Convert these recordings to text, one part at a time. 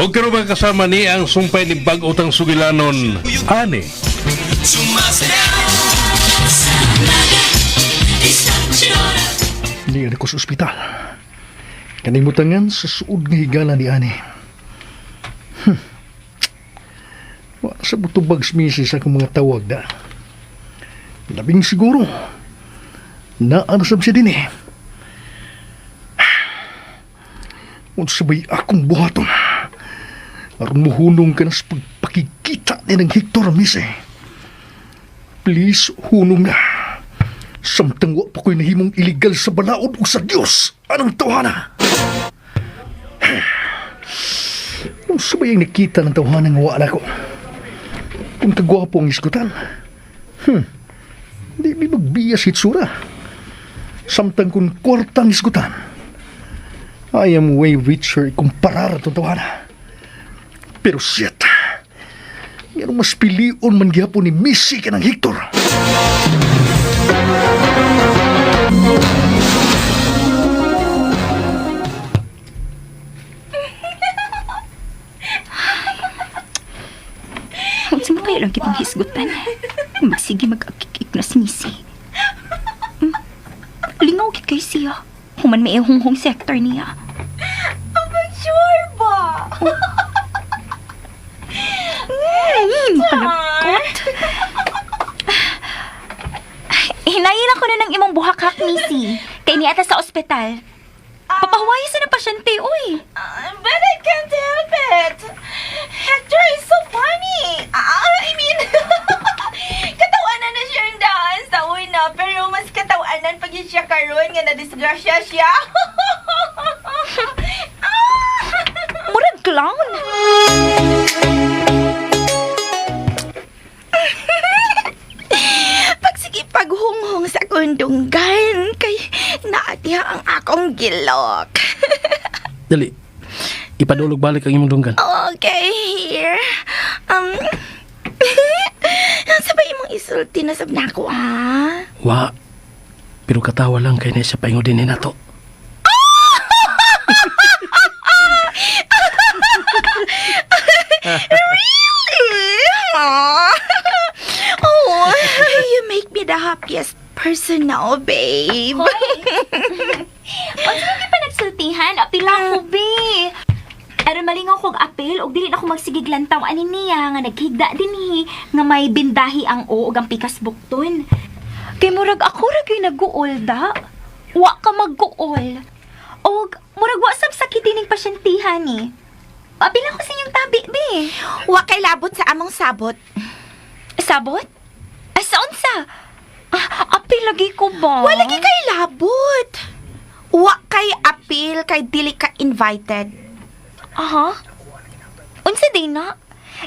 O karon mga kasama ni ang sumpay ni bag-otang sugilanon ani. Niya ko sa ospital. Kanimutangan sa suod nga higala ni ani. Wa sa butubag misis akong mga tawag da. Labing siguro. Naanasab siya din eh. Unsa ba'y akong buhaton? Aron muhunong ka na sa pagpakikita ni ng Hector, miss eh. Please, hunong na. Samtang wa pa ko'y nahimong iligal sa balaod o sa Diyos. Anong tawhana? Unsa ba yung nakita ng tawhana nga wa na ko? Kung kagwapo ang isgutan. Di mi magbiyas hitsura. Samtang kung kwarta ang isgutan. I am way richer ikumparar itong tawhana. Pero shit! Ngano mas pilion man gihapon ni Missy ka ng Hector. Unsa man kayo lang kitang hisgutan? Magsige mag-akikik na si Missy. Lingaw gid kay siya. Human may ihunghong sector niya. Sure ba? Makalagkot. Hinayin ako na ng imong buhakak, Missy. Kay niata sa ospital. Papahuwayo sa na pasyente, uy. But I can't help it. Hector is so funny. I mean, katawanan na siya yung daan sa una, pero mas katawanan pag yun siya karon nga na-disgrasya siya. Murag clown. Pagsige paghunghong sa kundunggan, kay naatiha ang akong gilok. Dali. Ipadulog balik ang imong dunggan. Okay, here. Sabay imong isulti na sab nako, ha? Wa. Pero katawa lang kay na siya paingo din nato. Really? Aw. Oh, you make me the happiest person now, babe. Unsa man pa nagsultihan? Apil ako, be. Aron malingaw kog apil ug dili na ako magsigig lantaw ani niya nga naghigda dinhi nga may bindahi ang o ug ang pikas bukton. Kay murag ako ra gyud nag-uol da. Wa ka mag-uol. Og murag wa sab sakit ining pasyentihan ni. Apil ako sa inyong tabi, be. Wa kay labot sa among sabot. Sabot? Asa unsa? Ah, apil lagi ko ba? Wala lagi kay labot. Wa kay apil kay dili ka invited. Aha. Unsa din na?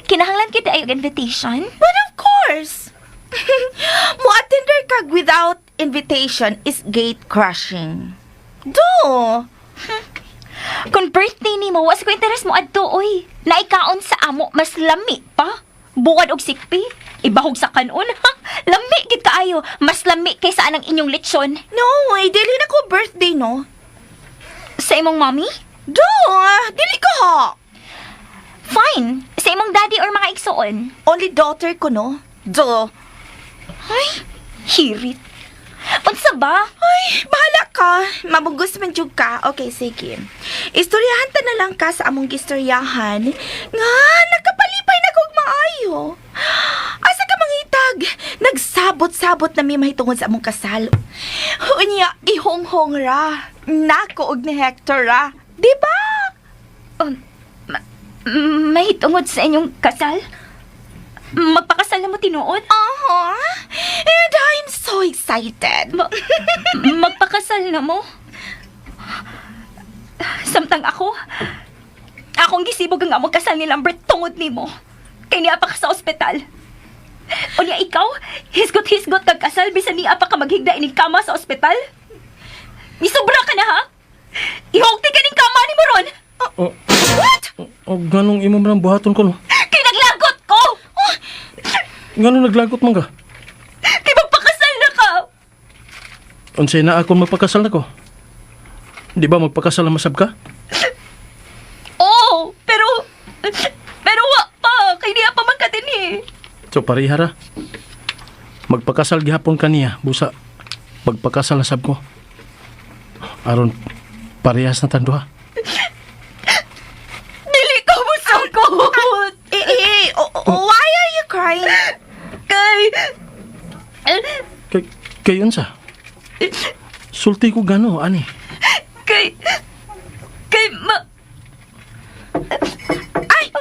Kinahanglan kita ay og invitation? But of course. Mo attender kag without invitation is gate crashing. Do. Kung birthday nimo, wa sa ko interes mo adto oy. Naikaon sa amo mas lami pa. Buwad og sikpi, ibahog sa kanon. Ha? Lami gid kaayo, mas lami kaysa anang inyong lechon. No, eh, dili na ko birthday, no? Sa imong mommy? Do, dili ko ha. Fine. Sa imong daddy or mga igsoon. Only daughter ko, no? Do. Ay, hirit. Unsa ba? Ay, bahala ka. Mabugos man jud ka. Okay, sige. Istoryahan ta na lang ka sa among gistoryahan. Nga, nakapalipay na kog maayo. Asa ka mangitag? Nagsabot-sabot na mi mahitungod sa among kasal. Unya, ihonghong ra. Nako og ni Hector ra. Di ba? Mahitungod sa inyong kasal? Magpakasal na mo tinuod? Aha. And I'm so excited. Magpakasal na mo? Samtang ako, akong gisibog ang among kasal ni Lambert tungod nimo. Kay niya pa ka sa ospital. Unya ikaw, hisgot-hisgot kag kasal bisan niya pa ka maghigda ining kama sa ospital. Misobra ka na ha? Ihugti ka ning kama ni mo ron. O, What? o ganong imo man ang buhaton ko no? Kay naglagot ko. Nganong naglagot man ka? Kay magpakasal na ka. Unsay na ako magpakasal nako? Di ba magpakasal na masab ka? Oo, pero So pareha ra. Magpakasal gihapon kaniya, busa magpakasal na sab ko. Aron parehas na tanduha. Dili ko musukot. Eh, eh, eh, why are you crying? Kay Kay kay unsa? Sulti ko gano ani. kay kay ma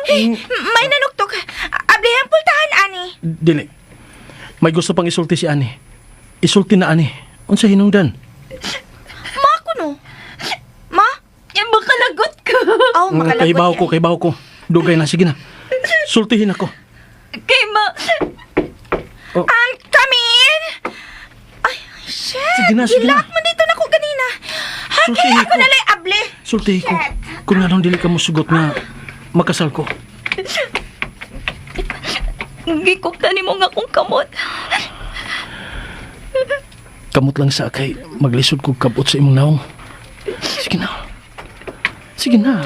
Ay, eh, may nanuktok. Ablihan pultahan, ani. Dili. May gusto pang isulti si ani. Isulti na ani. Unsa hinungdan? Ma ko no. Ma? Makalagot ko. Oh, makalagot. Kaybaw ko, kaybaw ko. Dugay na, sige na. Sultihin ako. Kay ma Come in. Ay, shit. Sige na, sige na. Gilak mo dito na ko ganina. Okay, Sultihin ako ko. na lang able. Sultihin ko. Kung anong dili ka musugot nga makasal ko. Gikukta nimo nga akong kamot. Kamot lang sa kay maglisod kog kabot sa imong naong. Sige na. Sige na.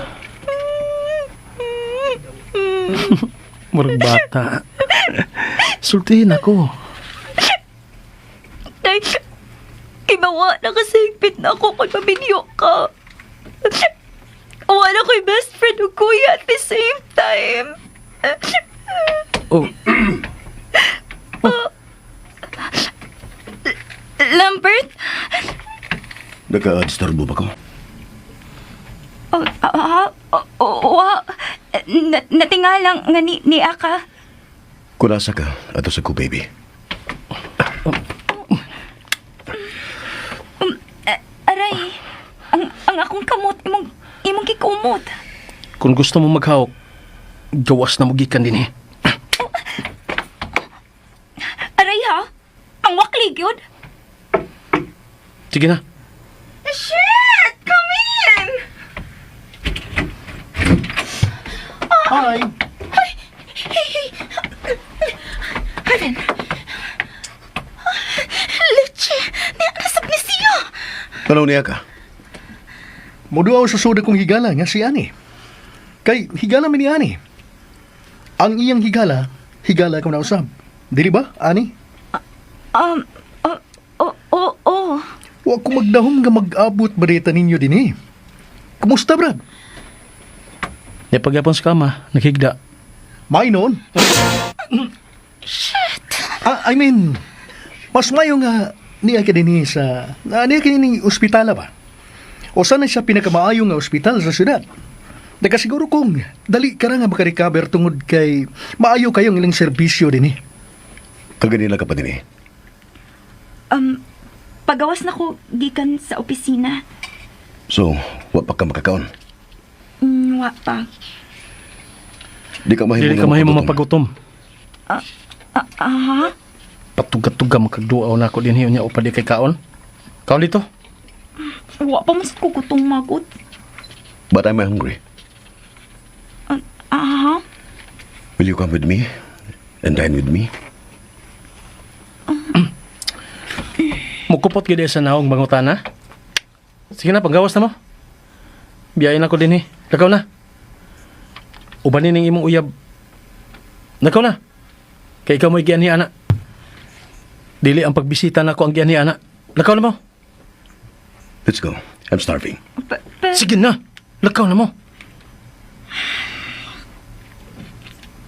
Murag bata. Sultihin ako. Kay kay mawa na kasi higpit na ako kung mabinyo ka. Wala ko'y best friend ug kuya at the same time. Oh, Lambert? Naka-disturbo ba ko? Oh, ah, oh, oh, wa. Natinga lang nga ni Aka. Kurasa ka, ato sa ko, baby. Aray, ang akong kamot, imong gikumot. Kung gusto mo maghawak, gawas na mo gikan din eh. Aray ha, ang wakli gyud. Sige na. Shit! Come in! Hi! Hey, hey! Ivan! Leche! Nasab ni siya! Tanaw niya ka. Muduaw sa suda kong higala nga si Ani. Kay higala mi ni Ani. Ang iyang higala, higala ko na usab. Dili ba, Ani? Oh, oh, oh, oh. Wa ko magdahom nga mag-abot barita ninyo dinhi. Kumusta, Brad? Di pagyapon sa kama, naghigda. May noon. Shit! Ah, I mean, mas mayo nga niya ka dinhi sa niya ka dinhi ospitala ba? O sana siya pinakamaayo nga ospital sa syudad. Nakasiguro kong dali ka ra nga makarecover tungod kay maayo kayong ilang serbisyo dinhi. Kaganila ka pa din eh. Pagawas na ko gikan sa opisina. So, wa pa ka makakaon. Wa pa. Di ka mahimo Dili ka mahimo mapagutom. Aha. Patuga-tuga makagduaw na ako din niya o pa di kay kaon. Kaon dito. Wa pa man sad ko gutom magod. But I'm hungry. Aha. Will you come with me? And dine with me? Mukupot gid sa naong mangutana. Sige na, panggawas na mo. Biyain ako din eh. Lakaw na. Ubanin ning imong uyab. Lakaw na. Kay ikaw mo'y gianhi ana. Dili ang pagbisita nako ang gianhi ana. Lakaw na mo. Let's go. I'm starving. Sige na. Lakaw na mo.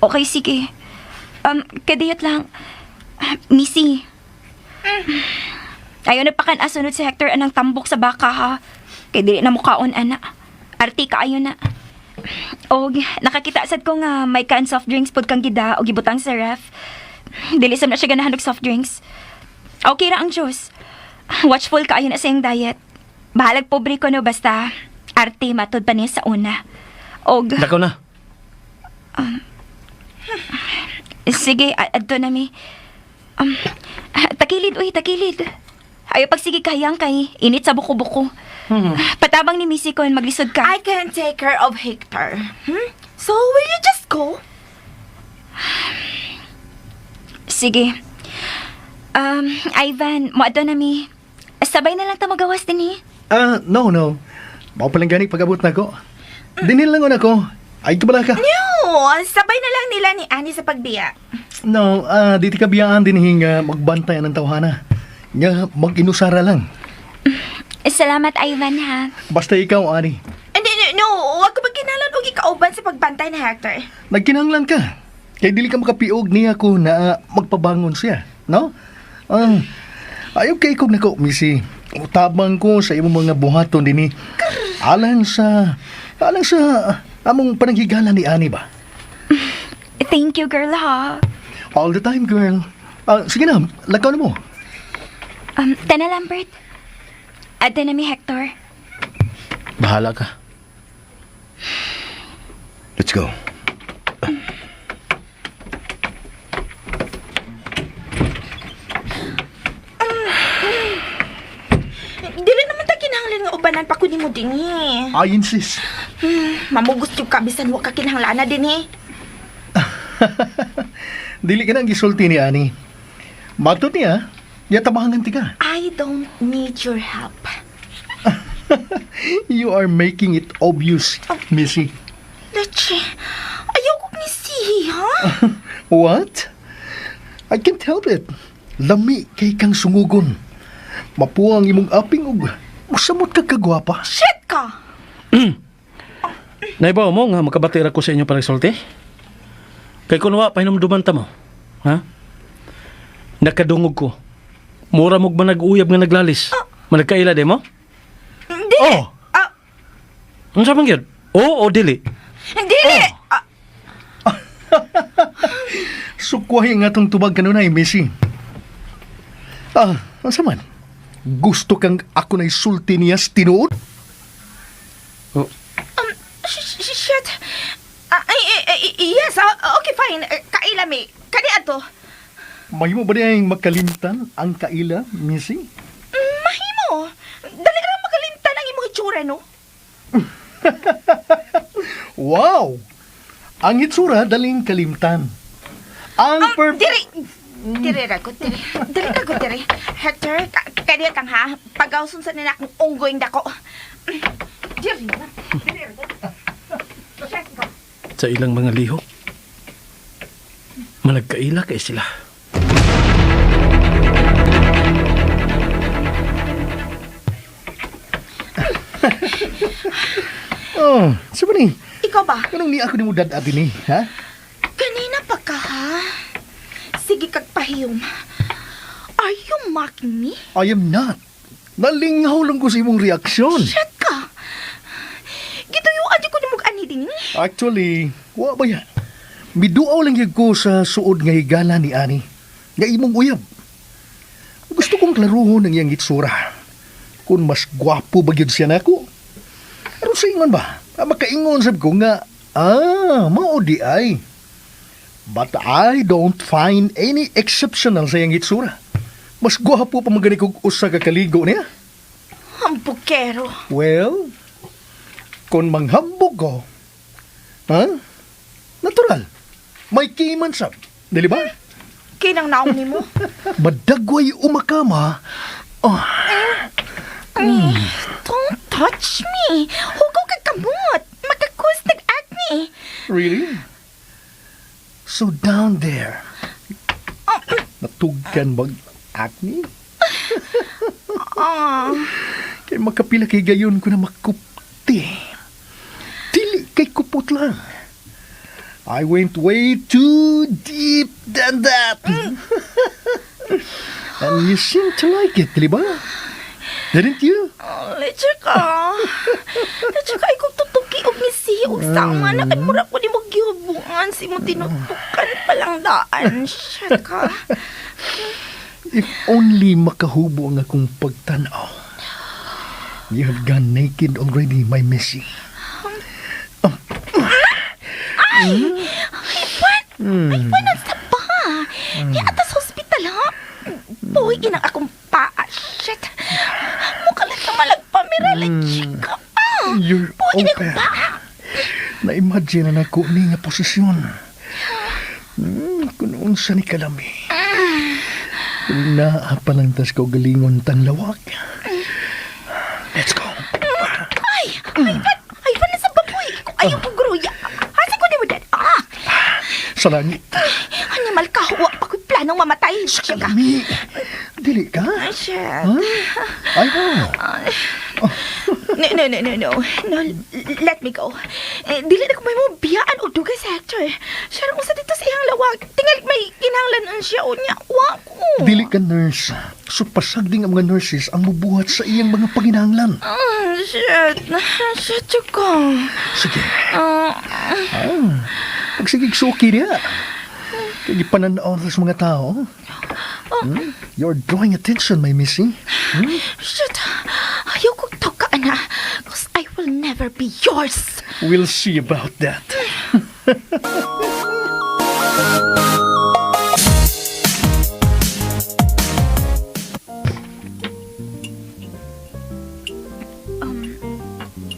Okay, sige. Kadiyot lang. Ah, Missy. Ayaw na pakan asunod si Hector anang tambok sa baka ha. Kay dili na mukaon ana. Arti ka ayo na. Og nakakita sad ko nga may canned soft drinks pod kang gida og gibutang sa ref. Dili sam na siya ganahan og soft drinks. Okay ra ang juice. Watchful kaayo na sa iyang diet. Bahalag pobre ko no basta arte matud pa niya sa una. Og Lakaw na. Sige, adto na mi. Takilid, uy, takilid. Ayaw pagsige kayang kay init sa buko-buko. Patabang ni Missy kon maglisod ka. I can take care of Hector. Hmm? So, will you just go? Sige. Ivan, moadto na mi. Sabay na lang ta magawas din eh. Ah, no, no. Mao pa lang gani pag-abot nako. Dinhi lang ako. Ay, kabala ka. No! mo, sabay na lang nila ni Annie sa pagbiya. No, di ti kabiyaan din nga magbantay ng tawhana. Nga mag-inusara lang. Salamat, Ivan, ha. Basta ikaw, Ani. Hindi, no, no, wag ko magkinalan og ikauban sa pagbantay ni Hector. Nagkinahanglan ka. Kay dili ka makapiog niya ko na magpabangon siya. No? Ayaw kay kog nako, Missy. Tabang ko sa imong mga buhaton dinhi. Alang sa among pananghigala ni Ani ba? Thank you, girl, ha. All the time, girl. Sige na, lakaw na mo. Tana, Lambert. Adto na mi, Hector. Bahala ka. Let's go. Dili naman ta kinahanglan nga ubanan pa ko nimo dinhi. I insist. Mamugos jud ka bisan wa ka kinahanglan na dinhi. Dili ka na ang gisulti ni Ani. Matod niya, yatabangan ti ka. I don't need your help. You are making it obvious, Missy. Leche, ayaw ko ni sihi, ha? What? I can't help it. Lami kay kang sungugon. Mapuha ang imong aping ug musamot ka kagwapa. Shit ka! Naibaw mo nga makabatira ko sa inyo panagsulti? Kay kunwa, pahinumduman ta mo. Ha? Nakadungog ko. Mura mog manag-uyab nga naglalis. Managkaila di mo? Hindi! Oh! Ah, Ano sa mangyod? Oo o dili? hindi! Ah, Sukwahi nga tong tubag kanunay, Missy. Asa man? Gusto kang ako na isulti niya sa tinuod? Oh. Shit! Ah, ay, ay, ay, yes, okay, fine. Eh, kaila mi. Kani ato. Mahimo ba niya yung makalimtan ang kaila, Missy? Mahimo. Dali ra makalimtan ang imong itsura, no? Wow! Ang itsura daling kalimtan. Ang Diri! Diri ra ko, diri. Diri ra ko, diri. Hector, kani kang ha. Pagawson sa nila akong unggoing dako. Diri na. Diri ra ko. Shit ka. Sa ilang mga lihok. Managkaila kay sila. Oh, sa ni? Ikaw ba? Kanong ni ako ni mo dad ni, ha? Kanina pa ka, ha? Sige kag pahiyom. Are you mocking me? I am not. Nalingaw lang ko sa imong reaksyon. Shit ka! Gituyuan di ko ni mong ani din. Actually, wa ba yan? Miduaw lang gyud ko sa suod nga higala ni Ani. Nga imong uyab. Gusto kong klaruhon ang iyang itsura. Kung mas gwapo ba gyud siya nako. Aron sa ingon ba? Makaingon sab ko nga, mao di ay. But I don't find any exceptional sa iyang itsura. Mas gwapo pa man gani kog usa ka kaligo niya. Ang bukero. Well, kung manghambog ko, ha? Natural. May kiman sab. Dili ba? Kinang naong nimo. Madagway umakama. Oh, Ay, don't touch me. Hugaw ka kamot. Makakus nag-acne. Really? So down there, natugkan mag-acne? Ah, Kay makapila kay gayon ko na makupti. Dili kay kupot lang. I went way too deep than that. And you seem to like it, di ba? Didn't you? Oh, leche ka. Leche ka, ikaw tutuki og misi og sama na kay mura ko nimo gihubungan si mo tinutukan palang daan. Shit ka. If only makahubo ang akong pagtanaw. You have gone naked already, my missy. Ay, Ivan! Ivan, nasa pa? Ni atas hospital, ha? Buhi inang akong paa. Shit! Mukha lang na malagpamira, leche ka. Ah, You're buhi na akong open. paa. Na-imagine na nako ni nga posisyon. Kung unsa ni kalami. Naa pa lang tas kaugalingon tang lawak. Let's go. Ay! Ivan! Ivan, nasa baboy! Kung ayaw ko gruya. Asa ko ni mo dad? Ah! Sa langit. Animal ka, wa pa ko'y planong mamatay. Siya ka. Kalami. Dili ka? Shit. Ha? Ay, no. No, no, no, no, no. No, let me go. Eh, dili na ko may mo biyaan og dugay sa Hector. Siya ra usa dito sa iyang lawag. Tingal may kinahanglan siya o niya. Wa ko. Dili ka nurse. So pasagding ang mga nurses ang mubuhat sa iyang mga panginahanglan. Ah, shit. Shit ko. Sige. Ah, Pagsigig suki niya. Kaya gipananaw sa mga tao. You're drawing attention, my missy. Shit. Ayaw kong tawag ka, ana. 'Cause I will never be yours. We'll see about that.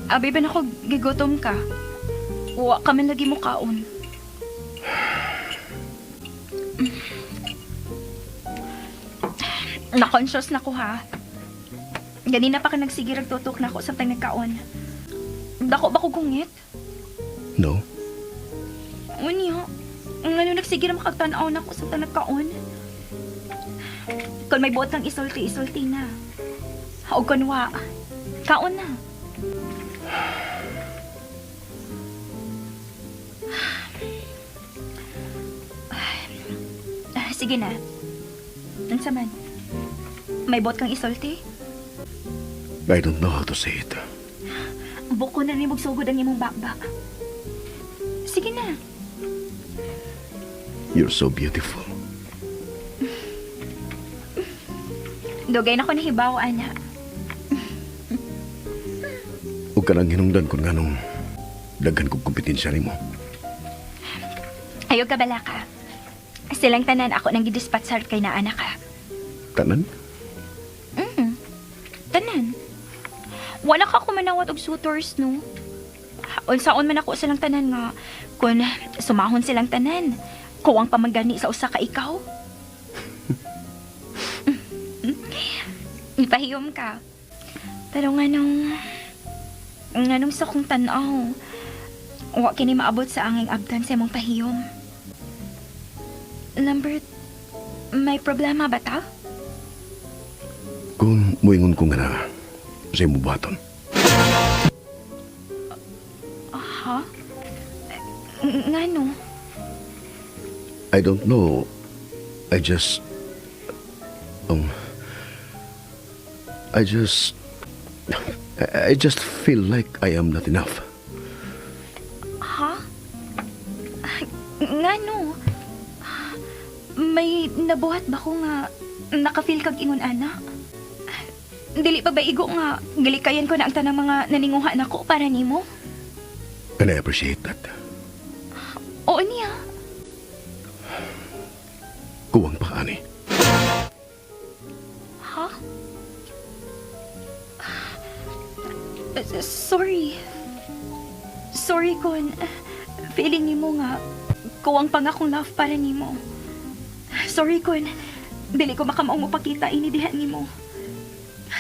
Abi ba nako gigutom ka? Wa ka man lagi mo kaon. Na-conscious na ko ha. Ganina pa ka nagsigirag tutok na ako samtang nagkaon. Dako ba ko gungit? No? Unya, ngano nagsigira makagtan-aw na ako samtang nagkaon. Kung may buot kang isulti, isulti na. O kun wa, kaon na. Ah, sige na. Unsa man? May buot kang isulti? I don't know how to say it. Buko na ni sugod ang imong bakbak. Sige na. You're so beautiful. Dugay na ko nahibaw, ana. Ug kanang hinungdan kon nganong daghan kog kompetensya nimo. Ayaw ka bala ka. Silang tanan ako nang gidispatsar kay naa na ka. Tanan? Tanan. Wala ka kumanawat og suitors, no? Unsaon man ako silang tanan nga kun sumahon silang tanan. Kuwang pamagani sa usa ka ikaw. Ipahiyom ka. Pero nganong sa kong tan-aw, wa kini maabot sa anging abdan sa imong pahiyom. Lambert, may problema ba ta? Kung muingon ko nga na sa imong buhaton. Ha? Ngano? I don't know. I just feel like I am not enough. Ha? Ngano? May nabuhat ba ko nga nakafeel kag ingon ana? Dili pa ba igo nga gilikayan ko na ang tanang mga naninguha nako para nimo? And I appreciate that. Oo niya. Kuwang pa ani. Ha? Sorry. Sorry kung feeling nimo nga kuwang pa nga akong love para nimo. Sorry kun dili ko makamaong mapakita ini diha nimo.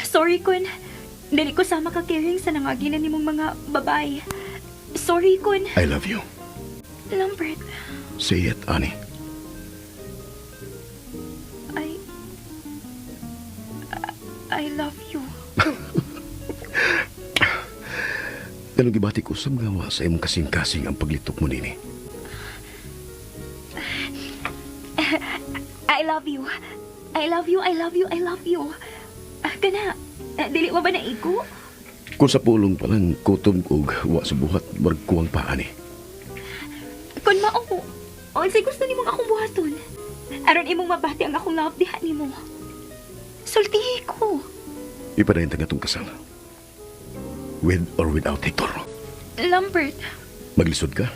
Sorry kun dili ko sama ka caring sa nangaginan nimong mga babae. Sorry kun I love you. Lambert. Say it, Annie. I love you. Ganong gibati ko sa mga wa sa imong kasing-kasing ang paglitok mo nini. I love you. I love you, I love you, I love you. Ah, kana, dili mo ba naigo? Kung sa pulong pa lang kutob og wa sa buhat, murag kuwang pa ani. Kun mao, unsay gusto nimong akong buhaton? Aron imong mabati ang akong love diha nimo. Sultihi ko. Ipadayon ta nga tong kasal. With or without Hector. Lambert, Maglisod ka?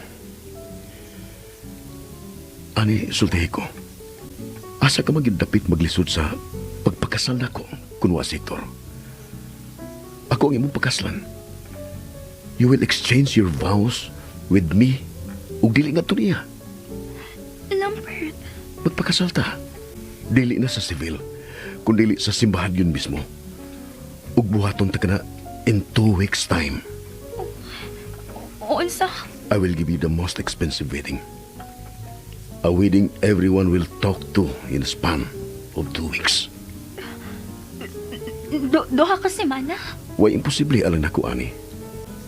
Ani, sultihi ko. Asa ka magyud dapit maglisod sa pagpakasal nako kun wa si Hector? Ako ang imong pagkaslan. You will exchange your vows with me ug dili nga niya. Lambert. Magpakasal ta. Dili na sa civil, kun dili sa simbahan yun mismo. Ug buhaton ta kana in 2 weeks' time. Unsa? I will give you the most expensive wedding. A wedding everyone will talk to in a span of 2 weeks. Duha ka semana? Way imposible alang nako ani.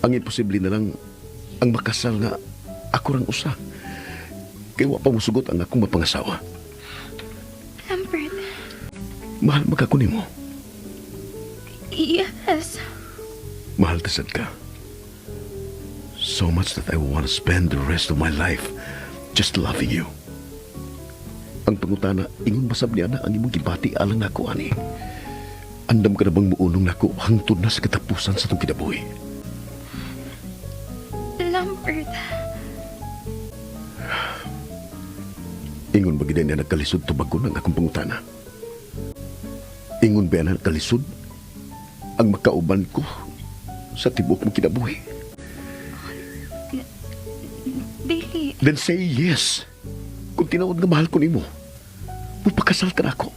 Ang imposible na lang ang makasal nga ako rang usa. Kay wa pa musugot ang akong mapangasawa. Lambert, Mahal magka ko nimo. yes. Mahal ta sad ka. So much that I want to spend the rest of my life just loving you. Ang pangutana, ingon basab niya na ang imong gibati alang nako ani. Andam ka na bang muunong nako hangtod na sa katapusan sa itong kinabuhi? Lambert, Ingon ba gid niya nagkalisod tubagon ang akong pangutana? Ingon ba na nagkalisod ang makauban ko sa tibuok mong kinabuhi? dili. Then say yes. Kung tinuod nga mahal ko nimo, mupakasal ka na ako.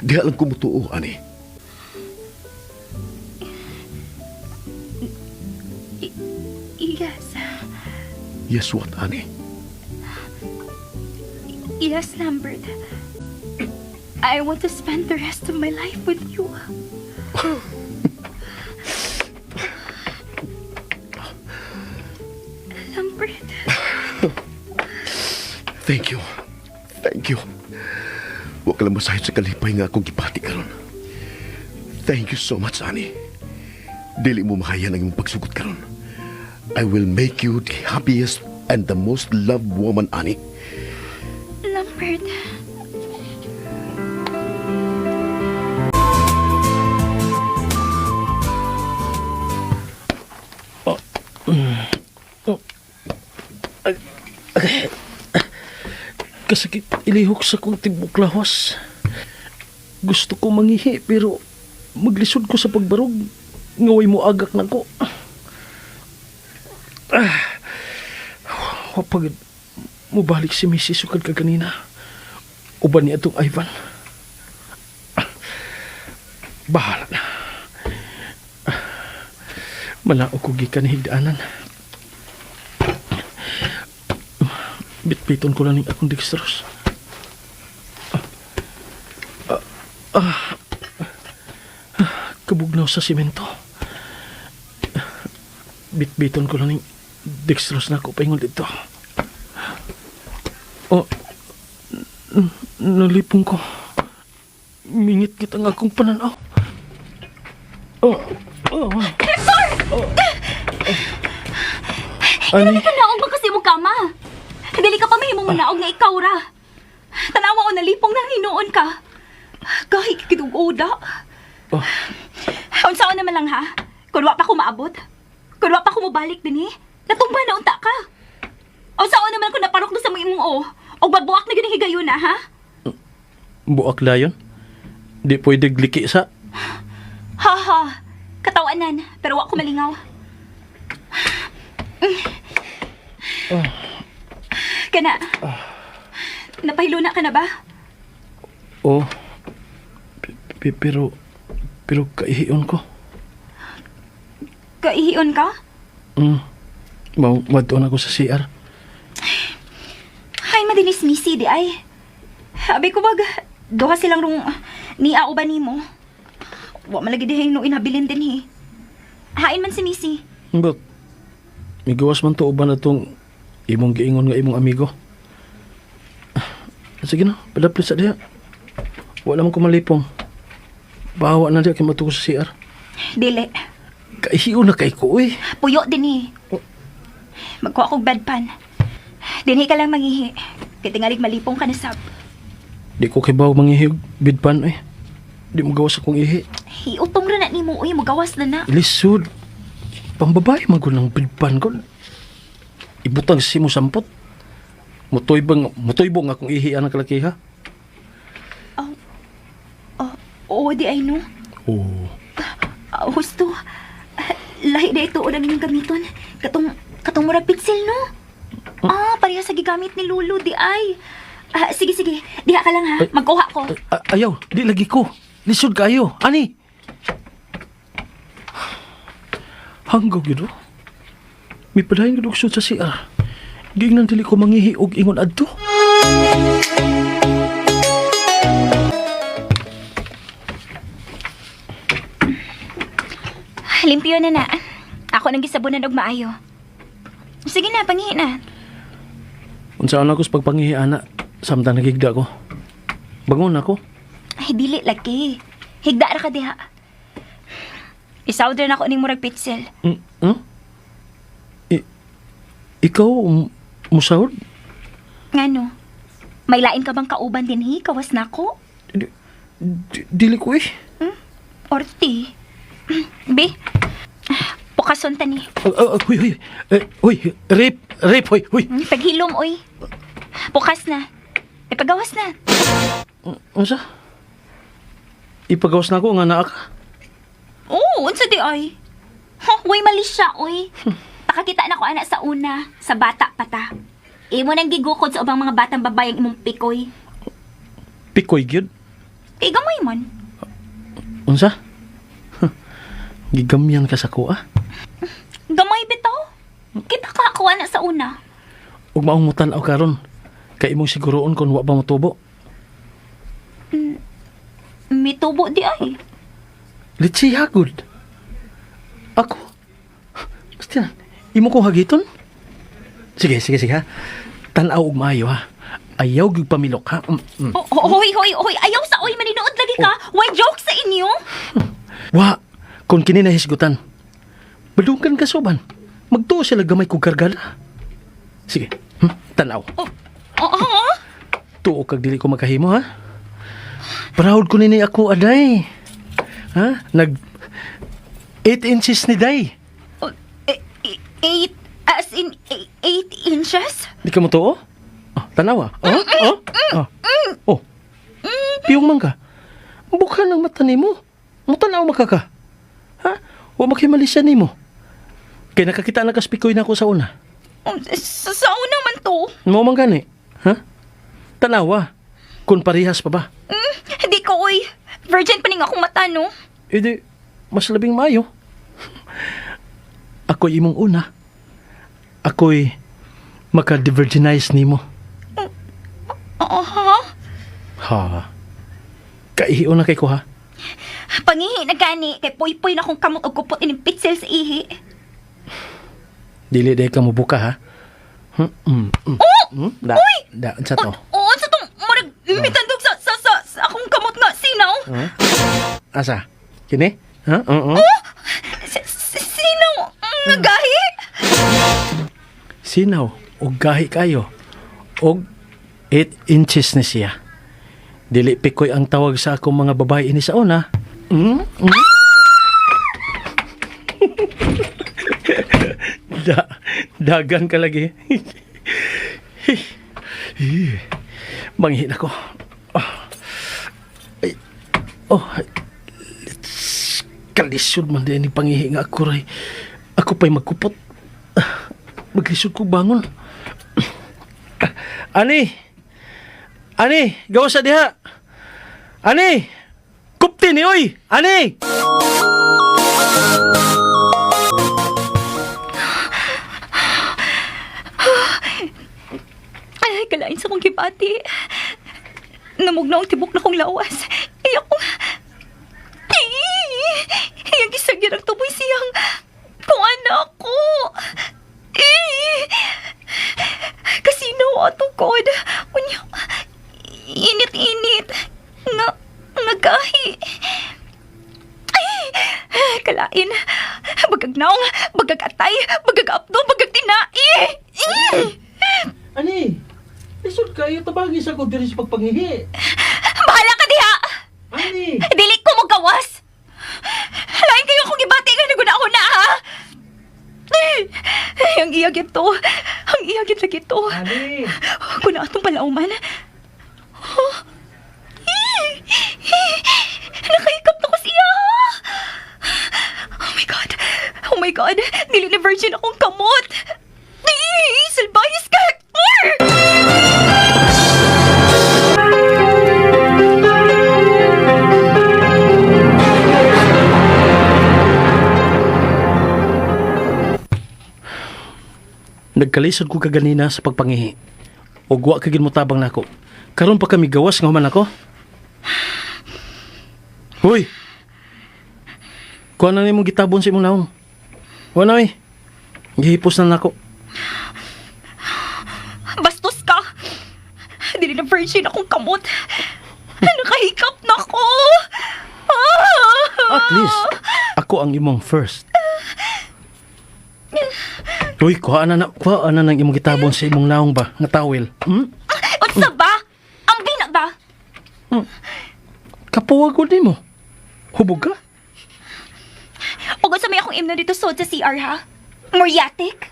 Diha lang ko mutuo, ani. Yes. Yes, what, ani? Yes, Lambert. I want to spend the rest of my life with you. Lambert. Thank you. Thank you. Wa ka lang masahit sa kalipay nga akong gibati karon. Thank you so much, ani. Dili mo mahayan ang imong pagsugot karon. I will make you the happiest and the most loved woman, ani. Lambert. Kasakit ilihok sa kong tibok lawas. Gusto ko mangihi pero maglisod ko sa pagbarog. Ngaway mo agak na ko. Ah, wapag mubalik si Mrs. Sukad ka kanina. Uban niya itong Ivan. Ah, bahala na. Ah, malao ko gikan higdaanan. Bitbiton ko lang ning akong dextrose. Kabugnaw sa simento. Bitbiton ko lang ning dextrose na ako paingon dito. Oh, nalipong ko. Mingit kita ang akong pananaw. Oh, oh. Hector! Oh. Ani? Ka naog ba kasi mo kama? Dili ka pa mahimong manaog nga ikaw ra. Tanawa o nalipong nang hinuon ka. Kahit kitugoda. Oh. Unsaon naman lang ha? Kun wa pa ko maabot. Kun wa pa ko mobalik dinhi. Natumba na unta ka. Unsaon naman kung naparok na sa mga imong o. Og babuak na gini higayon na ha? Buak layon. Di pwede gliki sa. Ha ha. Katawanan, pero wa ko malingaw. Kana. Napahilo na ka na ba? Oh. Pero kaihiyon ko. Kaihiyon ka? Mm. Mau madtuon ako sa CR. Ay, madinis misi di ay. Abi ko bag, duha silang rong niya o ba nimo? Wa malagi dihay no inhabilin din hi. Hain man si Missy. But migawas man to uban na tong imong giingon nga imong amigo. Ah, sige na, padaplit sa diha. Wala man ko malipong. Bawa na diha kay matuko sa CR. Dili. Kaihiyon na kay ko eh. Puyo din eh. Magkuha kog bedpan. Dinhi ka lang mangihi. Kay tingalig malipong ka na sab. Di ko kay bawo mangihig bidpan eh. Di mo gawas akong ihi. Hiutong ra na nimo uy, mogawas na na. Lisod. Pambabae man ko ng bidpan ko. Ibutang si mo sampot. Mutoy bang mutoy bong akong ihi anang kalakiha. Oo, di ay no. Oo. Ah, husto. Ah, lahi na ito ang inyong gamiton. Katong, katong murag pitsil, no? Ah, pareha sa gigamit ni Lulu, di ay. Ah, sige, sige. Diha ka lang ha. Ay. Magkuha ko. Ayaw, di lagi ko. Lisod kayo. Ani? Hanggaw gyud oh. Mipadayon gyud og sud sa CR. Giingnan dili ko mangihi og ingon adto. Limpyo na na. Ako nang gisabunan og maayo. Sige na, pangihi na. Unsa ana ko sa pagpangihi ana samtang nagigda ko. Bangon ako. Ay, dili lagi. Higda ra ka diha. Isawder na ako ning murag pitsil. Mm, hmm? Ikaw musawod? Ngano? May lain ka bang kauban dinhi? Kawas na ako? Dili ko eh. Orti. Be, pukason ta ni. Ah, ah, huy, huy. Eh, huy, rape, rape, huy, huy. Paghilom, oy. Pukas na. Ipagawas na. Unsa? Ipagawas na ako nga naa ka. Oo, unsa di ay? Huh, way mali siya, oy. Pakakita na ko ana sa una, sa bata pa ta. Imo nang gigukod sa ubang mga batang babae ang imong pikoy. Pikoy gyud. Kay gamay man. Unsa? Huh, gigamyan ka sa kuha. Gamay bitaw. Kita ka ako ana sa una. Ug maong mutan-aw karon. Kay imong siguroon kon wa pa motubo. Mitubo di ay. Litsi hagod. Ako. Basta, imo ko hagiton? Sige, sige, sige ha. Tan-aw og maayo ha. Ayaw gyud pamilok ha. Mm, mm. Oh, oh, hoy, hoy, hoy. Ayaw sa oy, maninood lagi ka. Why joke sa inyo? Wa, kung kini nahisgutan. Badungkan ka soban. Magtuo sila gamay kog kargada. Sige, tan-aw. Oh, oh, oh. Tuo kag dili ko makahimo ha. Proud ko nini ako aday. Ha? Nag 8 inches ni day. Oh, 8, as in 8 inches? Di ka mo tuo? Oh, tanawa. Oh, oh, oh. Oh. Piyong man ka. Buka ng mata nimo. Mutanaw makaka. Ha? Wa makimalisa nimo. Kay nakakita na kaspikoy na ako sa una. Oh, sa una man to. Mo man gani. Ha? Tanawa. Kung parehas pa ba? Di ko, oy. Virgin pa ning akong mata, no? E di, mas labing maayo. Ako'y imong una. Ako'y maka-divergenize nimo. Oo, ha? Ha? Kaihion na kay ko ha. Pangihi na gani, kay puy-puy na akong kamot og kupot ining pitsel sa ihi. Dili day ka mo buka ha. Hmm, mm. Oh! Da, Uy! da, unsa to? Oo, sa tong murag mitandog sa akong kamot nga sinaw. Asa? Kini? Ha? Oo. Sinaw nga gahi. Sinaw og gahi kayo. Og 8 inches ni siya. Dili pikoy ang tawag sa akong mga babae ini sa una. Mm? Mm? da, dagan ka lagi. Manghin ako. Ah. Ay. Oh, let's kalisod man din ni pangihi nga ako ray. Ako pa'y magkupot. Ah, maglisod ko bangon. Ani! Ani! Gawa sa diha! Ani! Kupti ni oy! Ani! Ay, kalain sa kong gibati. Namugna ang tibok na kong lawas. Iyak ko. Iyang gisagyan ang tuboy siyang kung anak ko. Eh! Kasino ato god. Unya, init-init. Nga, nga gahi. Ay, kalain. Bagag naong, bagag atay, bagag apdo, bagag tinai. Eh! Ani! Lisod kayo tabagi sa ko diri sa pagpangihi. Bahala ka diha! Ani! Dili ko mo gawas! Lain kayo akong gibati nga naguna-una ha! Ay, ang iyag ito. Ang iyag ito ito. Ani! Kuna atong palauman. Oh. Eh, eh, nakahikap na ko siya. Oh my God. Oh my God. Dili na virgin akong kamot. Eh, salbayas ka, Hector! Nagkalisod ko kaganina sa pagpangihi. Ug wa ka gid motabang nako. Karon pa kami gawas nga human ako. Hoy. Kuha na nimong gitabon sa imong naong. Wa na oy. Gihipos na nako. Bastos ka! Dili na virgin akong kamot. Nakahikap na ko! At least ako ang imong first. Uy, kuha na ng imong gitabon sa imong naong ba nga towel. Hmm? Unsa ba? Ang bina ba? Kapuwa ko nimo. Hubog ka? Ug unsa may akong imno dito sod sa CR ha? Moriatic?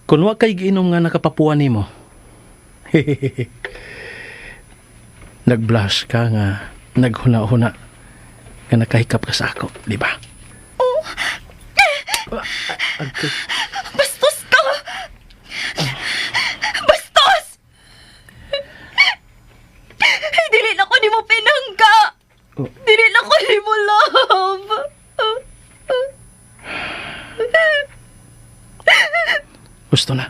Kun wa kay giinom nga nakapapuwa nimo. Nag-blush ka nga naghuna-huna nga nakahikap ka sa ako, di ba? Oh. Okay. Bastos ka! Bastos! Dili na ko nimo pinangga! Oh. Dili na ko nimo love! Gusto na.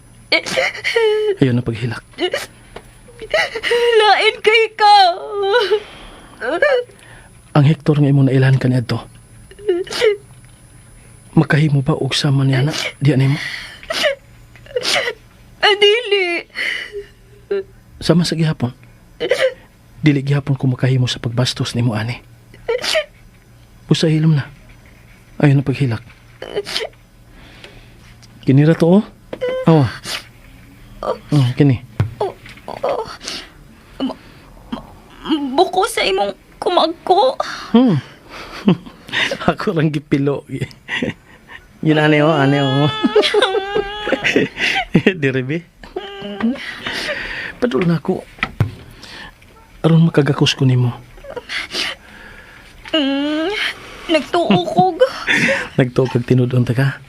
Ayun na paghilak. Lain kay ka! Ang Hector nga imong nailhan kaniadto. Makahimo ba og sama niya na? Diya nimo. Dili! Sama sa gihapon. Dili gihapon ko makahimo sa pagbastos nimo ani. Usa hilom na. Ayun na paghilak. Kini ra to oh. Awa. Oh, kini. Buko sa imong kumagko. Ako lang gipilo. Yun ani oh, ani oh. Dire bi. Padul na ako. Aron makagakos ko nimo. Nagtuo kog. Nagtuo kag tinud-on ta ka.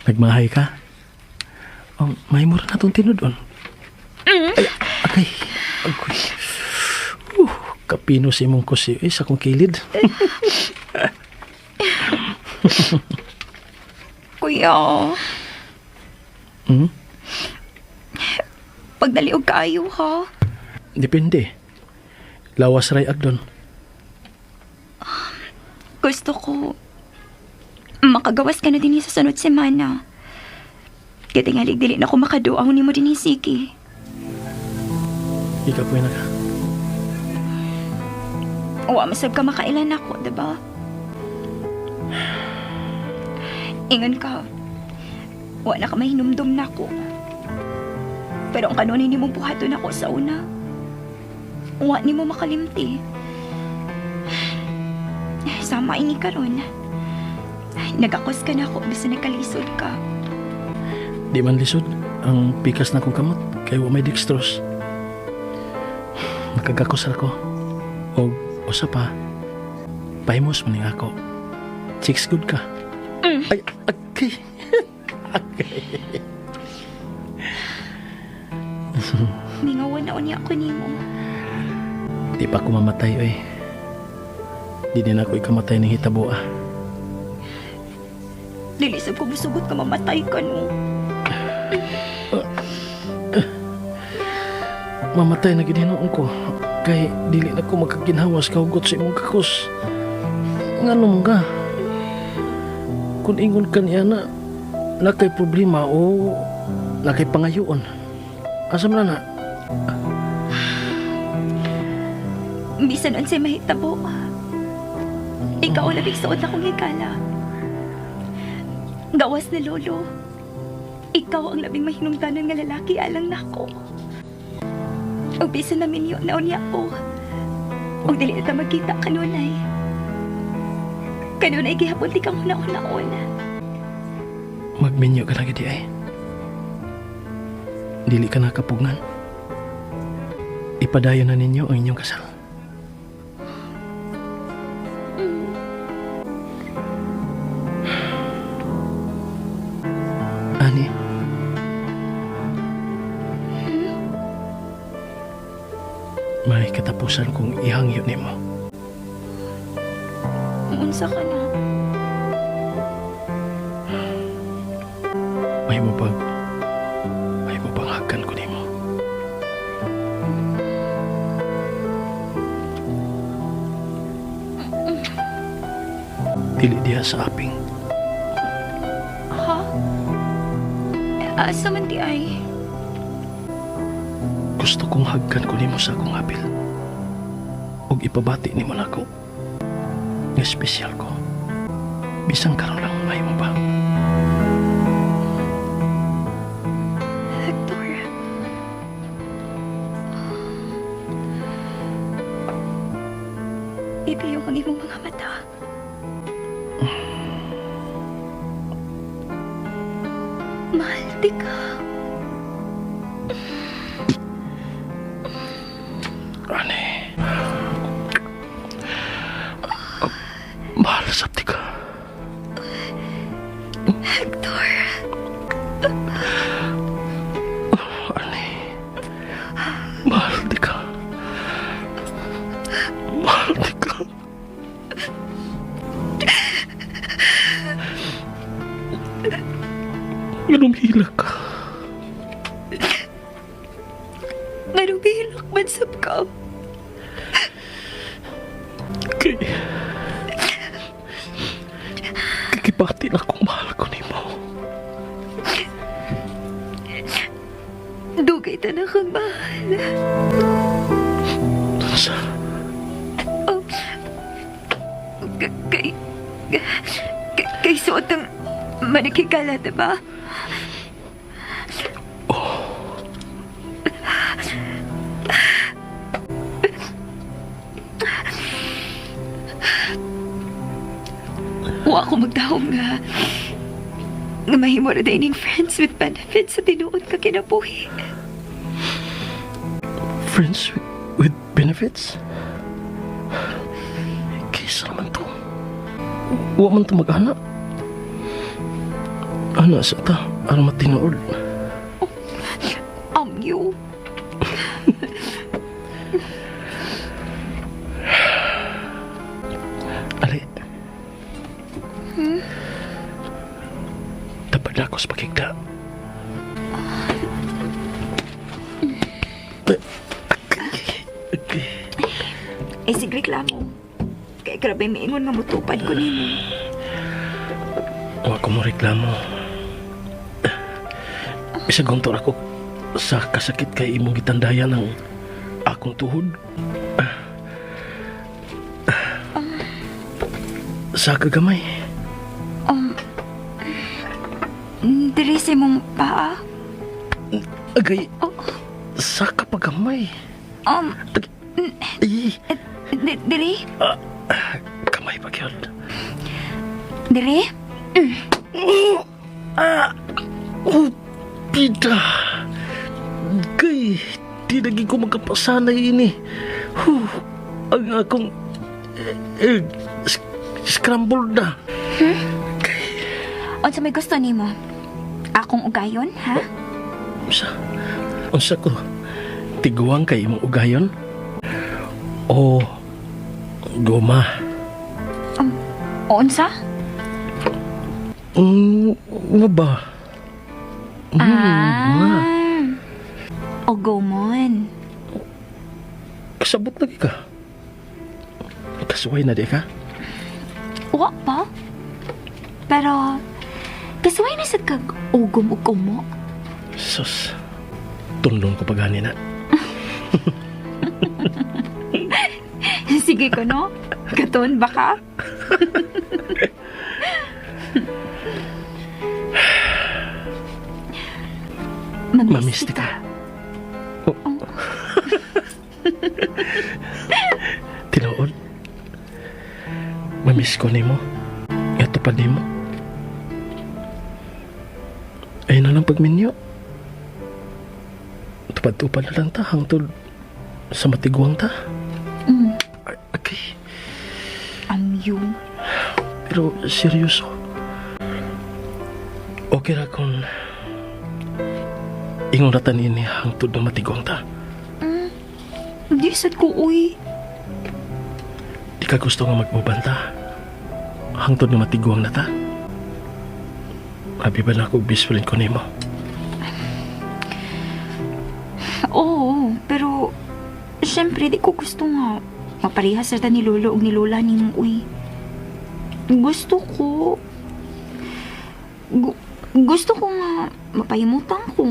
Nagmahay ka. Oh, mahimo ra na tong tinud-on. Ay, agay. Agoy. Kapino sa imong kusi eh, sa akong kilid. Kuya, Hmm? pagdali og kaayo ha. Depende. Lawas ray agdon. Gusto ko makagawas ka na din sa sunod semana. Kaya dili na ako makaduaw nimo din Siki. Ikapoy na ka. Wa masab ka makailan ako, diba? Ingon ka, wa na ka mahinumdum nako. Pero ang kanunay nimo buhaton ako sa una, wa nimo makalimti. Sama ini karon. Nagakos ka na ako bisan nagkalisod ka. Di man lisod ang pikas na kong kamot kay wa may dextrose. Nakagakos ra ko. Og usa pa, pahimos man ning ako. Chicks good ka. Ay, okay. Mingawan na unya ako nimo. Di pa ako mamatay, oy. Di din ako ikamatay ng hitabo, ah. Dili sab ko musugot ka mamatay ka no. Mamatay na gid hinuon ko. Kay dili na ko makaginhawas kahugot sa imong kakos. Ngano mo ka? Kung ingon ka niya na nakay problema o nakay pangayoon. Asa man na? Bisan unsay mahitabo. Ikaw ang labing suod akong higala. Gawas na lolo. Ikaw ang labing mahinungdanan nga lalaki alang nako. Ug bisan na minyo na unya ko. Ug dili na ta magkita kanunay. Kanunay gihapon ti kang una-una. Magminyo ka na gid ay. Dili ka nakapugngan. Ipadayon na ninyo ang inyong kasal. Ani? May katapusan kong ihangyo nimo. Unsa ka na? May mo bang hagan. Dili diha sa aping. Ha? Asa man di ay? Gusto kong hagkan ko nimo sa akong apil. Ug ipabati nimo nako. Nga espesyal ko. Bisan karon lang mahimo ba? Hector. Ibiyong ang imong mga mata. Mahal di ka. Ani. Mahal sa ti ka. Hector. Ani. Mahal di ka. Mahal di ka. Ganong hilak ka. Nganong bihilak man sab ka. Kay... Kikibati na kung mahal ko nimo. Dugay ta na kang mahal. Unsa? Oh. Kay suot ang manikigala, diba? Oh. Wa ako magdahom nga nga mahimo ra day ning friends with benefits sa tinuod ka kinabuhi. Friends with benefits? Kaysa naman to. Wa man to mag-ana. Ana sa ta, aron matinuod. Amyo. Ali. Dapat na ako sa pakigda. Eh, sige reklamo. Kay grabe miingon nga mutupad ko nimo. Wa ko mo reklamo. Bisag guntor ako sa kasakit kay imong gitandayan ang akong tuhod. Sa kagamay. Diri sa imong paa. Agay, Oh, sa kapagamay. Ay, diri? Kamay pa gyud. Diri? Oh, pida. Kay, di lagi ko magkapasanay ini. Huh, ang akong scrambled na. Unsa may gusto nimo? Akong ugayon, ha? Unsa? Unsa ko? Tiguang kay imong ugayon? O goma? O unsa? Nga ba? Ma. O gomon. Kasabot lagi ka. Kasuway na di ka? Wa pa. Pero kasuway na sa kag ugom ug kumo. Sus, tundong ko pa gani na. Sige ko, no? Katon ba ka? Mamiss ka. Oh. Tinuod. Mamiss ko nimo. Nga tupad nimo. Ayun na lang pagminyo. Tupad-tupad na lang ta hangtod sa matiguang ta. Ay, okay. Amyo. Pero seryoso. Okay ra kung ingon ra ta niini hangtod na matiguang ta. Di sad ko, uy. Di ka gusto nga mag-uban ta. Hangtod nga matiguang na ta. Abi ba na ako best friend ko nimo? Oo, pero syempre di ko gusto nga maparehas sa ta ni lolo ug ni lola nimo, uy. Gusto ko. Gusto ko nga mapahimutan ko.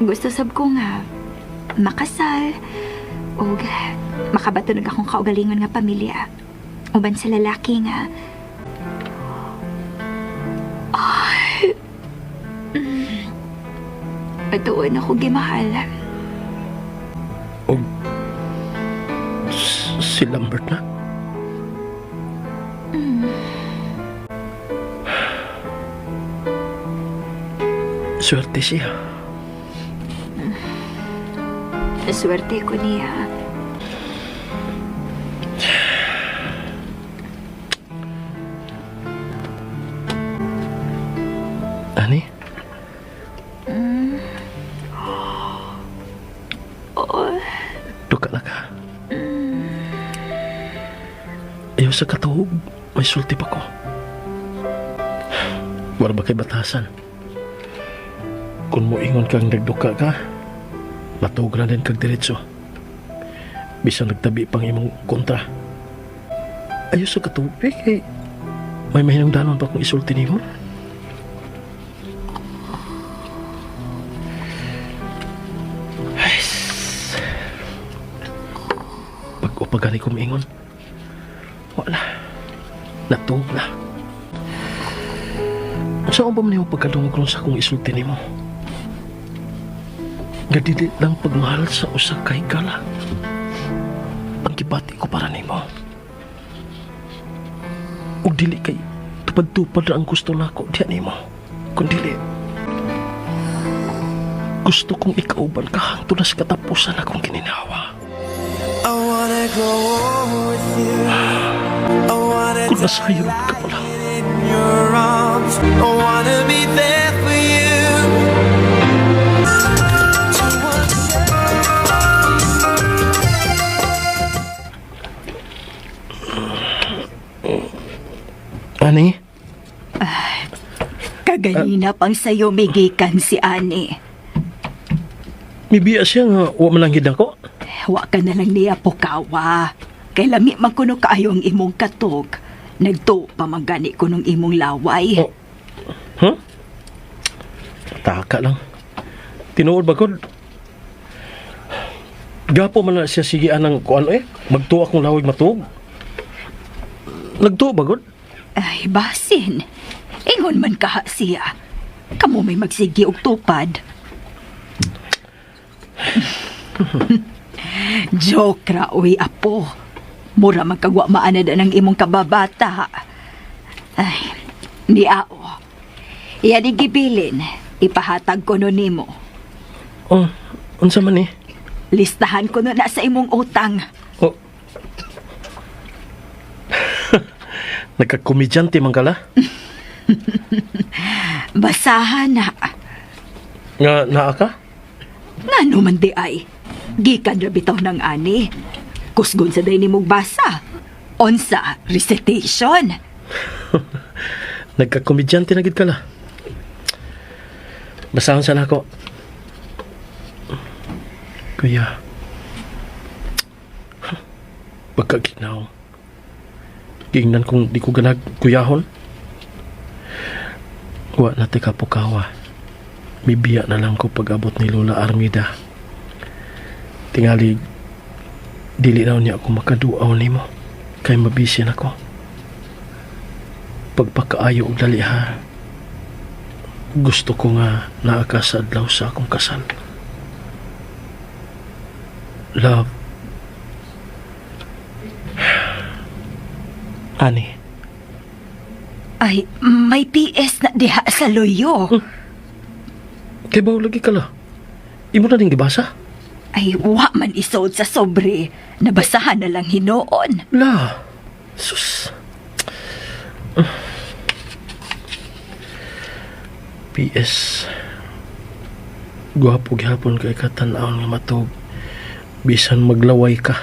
Gusto sab ko nga makasal o makabatunog akong kaugalingon nga pamilya. Uban sa lalaki nga ay, atuon ako gimahal. O si Lambert na? Swerte siya. Swerte ko niya. Ani? Oo. Duka na ka. Ayaw sa katuog, may sulti pa ko. Wala ba kay batasan? Kung moingon kang nagduka ka, matuog na din kag diretso. Bisan nagtabi pang imong kontra. Ayaw sa katuog, eh, kay may mahinungdanon pa kung isulti nimo. Ay, pag-upagani ko maingon, wala. Natuog na. Saan ba man yung pagkadungog ron sa akong isulti nimo? Nga dili lang pagmahal sa usa kay gala. Ang gibati ko para nimo. Ug dili kay tupad-tupad ra ang gusto nako diya nimo. Kun dili, gusto kong ikauban ka hangtod na sa katapusan akong kininawa. I wanna grow old with you. I wanna Kung nasayon ka pala. in your arms. I wanna be there for you. Ani? Kaganina pang sayo migikan si Ani. Mibiya siya nga wa man lang gid ako. Wa ka na lang niya pokawa. Kay lami man kuno kaayo ang imong katog. Nagtuo pa man gani ko nung imong laway. Oh. Huh? Taka lang. Tinuod ba gud? Gapo man na siya sige anang kuan eh. Magtuo akong lawig matuog. Nagtuo ba gud? Ay, basin. Ingon man kaha siya. Kamo may magsigi og tupad. Joke ra, uy, apo. Mura man kagwa maanad ang imong kababata. Ay, ni ao. Iyan gibilin. Ipahatag ko no nimo. Oh, unsa man eh? Listahan ko no na sa imong utang. Oh. Nagka-komedyante man kala. Basahan na. Nga naa ka? Ngano man di ay. Gikan ra bitaw ng ani. Kusgon sa day nimog basa. Onsa recitation. Nagka-komedyante na gid kala. Basahon sana ako. Kuya. Pagkaginaw. Gingnan kung di ko ganag kuyahon. Wa na tika pukawa. Mibiya na lang ko pag-abot ni Lola Armida. Tingali, dili na niya ako makaduaw nimo. Kay mabisi na ko. Pagpakaayo og dali ha. Gusto ko nga naa ka sa adlaw sa akong kasal. Love. Ani, Ay, may PS na diha sa luyo. kay bawo lagi ka la. Imo na ning gibasa? Ay, wa man isood sa sobre. Nabasahan na lang hinoon. La. Sus. PS. Gwapo gihapon kay katan-awon nga matug. Bisan maglaway ka.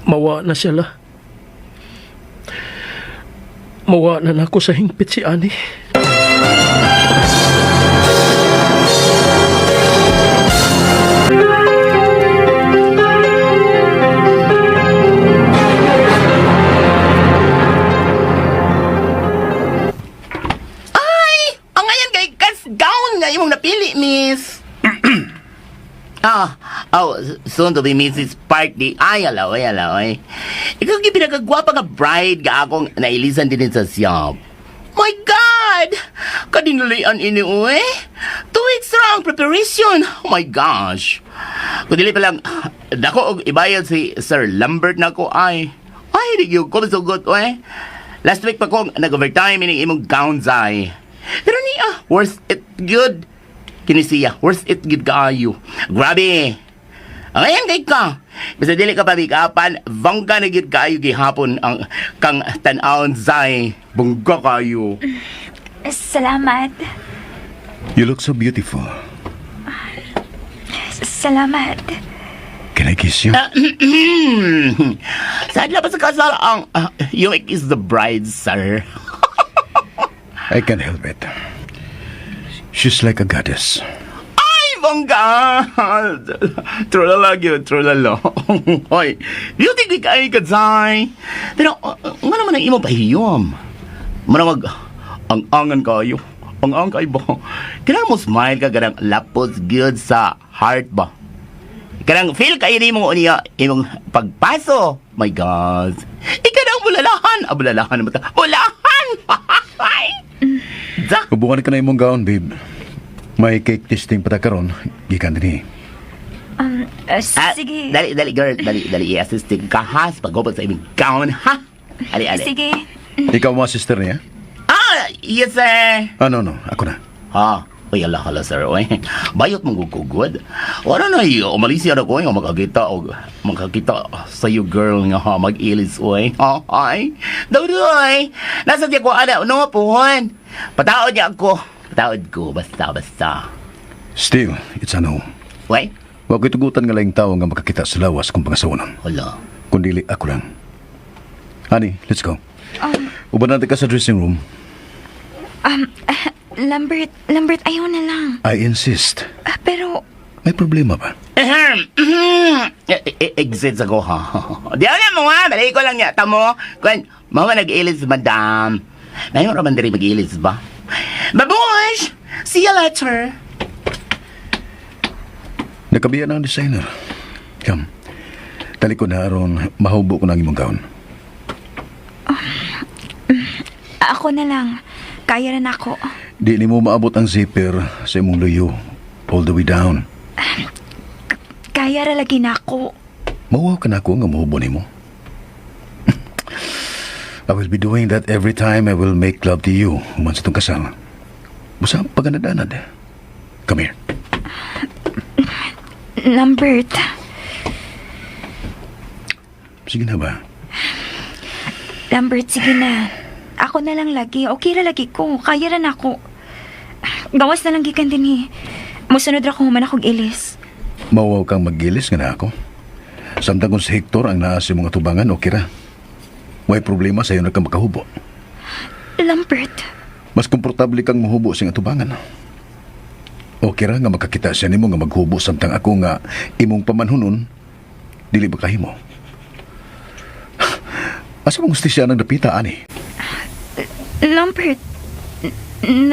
Mawa na siya la. Mawa na nako sa hingpit si Ani. Oh, soon to be Mrs. Party. Ay, alaw, ay, alaw, ay. Ikaw ang pinakagwapa nga bride ga akong nailisan din sa shop. My God! Kadinulian ini, uy. 2 weeks ra ang preparation. Oh my gosh. Kung dili pa lang, dako og ibayad si Sir Lambert na ko ay. Ay, di gyud ko masugot, uy. Last week pa ko nag-overtime ining imong gowns ay. Pero niya, worth it good. Kini siya, worth it good kaayo. Grabe. Ang ayan kay ka. Basta dili ka pabikapan, bangka na gyud kaayo gihapon ang kang tan-awon zay. Bungga kayo. Salamat. You look so beautiful. Salamat. Can I kiss you? Sa adlaw pa sa kasal ang you is the bride, sir. I can't help it. She's like a goddess. Ay, bongga! Trulala gyud, trulala. Hoy, beauty di kay ka, zay. Pero, nga naman ang imong pahiyom? Muna mag, ang angan kayo. Ang ang kayo ba? Kailangan mo smile ka ganang lapos gyud sa heart ba? Kanang feel kayo ni mo niya imong pagpaso. My God. Ikaw ang bulalahan. Ah, bulalahan naman ta. Bulahan! Ay! Za! Ubukan ka na imong gown, babe. May cake tasting pa ta karon. Gikan dinhi. Ah, Sige. Dali, dali, girl. Dali, dali. I-assisting ka, ha? Sa paghubot sa imong gown, ha? Ali, ali. Sige. Ikaw mo sister niya? Ah, yes, sir. Ah, no, no. Ako na. Ha? Uy, ala, hala, sir. Uy, bayot mong gugugod. Wala na, umalis yan ako, yung makakita, o makakita sa iyo, girl, nga, ha, mag-ilis, uy. Ha, ay. Dawdoy, nasa di ako, ana, no, puhon. Pataod niya ako. Pataod ko, basta, basta. Still, it's a no. Uy, Wa ko'y tugutan nga laing tao nga makakita sa lawas kung pangasawanon. hala. Kundili ako lang. Honey, let's go. Uban natin ka sa dressing room. Lambert, Lambert, ayaw na lang. I insist. Ah, pero, May problema ba? Ahem, ahem. Exit sa ko, ha? Di alam mo, ha? Balik ko lang niya. Tamo, kung mama nag-ilis, madam. Ngayon raman diri mag-ilis ba? Babush! See you later. Nakabiya na ang designer. Come. Talikod na aron mahubo ko na ang imong gown. ako na lang. Kaya na ako. Di nimo maabot ang zipper sa imong luyo all the way down. Kaya ra lagi na ako. Mauwaw ka na ako nga mahubo nimo. I will be doing that every time I will make love to you human sa itong kasal. Busa paganad-anad. Come here. Lambert, Sige na ba? Lambert, sige na. Ako na lang lagi. Okay ra lagi ko. Kaya ra na ako. Gawas na lang gikan din eh. Musunod ra ko human akong ilis. Mauwaw kang magilis nga na ako. Samtang kung si Hector ang naa sa mga tubangan, okay ra. May problema sa'yo na ka makahubo. Lambert, Mas komportable kang mahubo sa atubangan. Okay ra nga makakita siya nimo nga maghubo samtang ako nga imong pamanhunon, dili ba kahimo? Asa mong siya ng dapita ani? Lambert,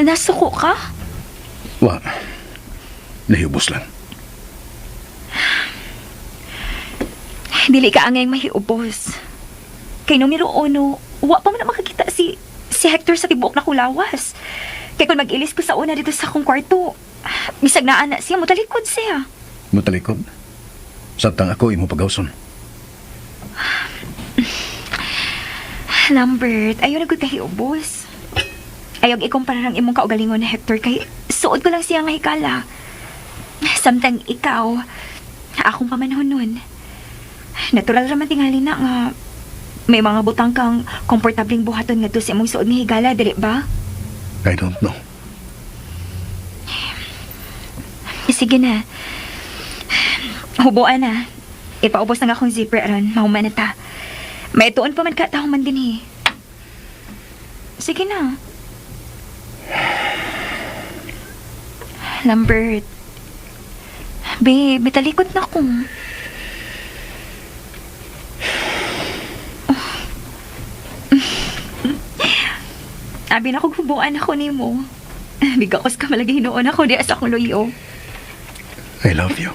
nasuko ka? Wa. Nahibos lang. Dili ka angay mahiubos. Kay numero uno, wa pa man na makakita si Hector sa tibuok na kulawas. Kay kung mag-ilis ko sa una dito sa akong kwarto, bisag naa na siya, mutalikod siya. Matalikod. Samtang ako imo pagawson. Lambert, ayaw na gud kahiubos. Ayaw ikumpara ang imong kaugalingon na Hector kay suod ko lang siya nga hikala. Samtang ikaw, akong pamanhon nun. Natural raman tingali na nga may mga butang kang komportableng buhaton ngadto sa imong suod nga higala, dili ba? I don't know. Sige na. Hubuan na. Ipaubos na nga akong zipper aron, mahuman na ta. May tuon pa man ka tahuman din eh. Sige na. Lambert. Babe, may talikod na ko. Abi na kog hubuan ako nimo. Bigakos ka malagi hinuon ako di sa akong luyo. I love you.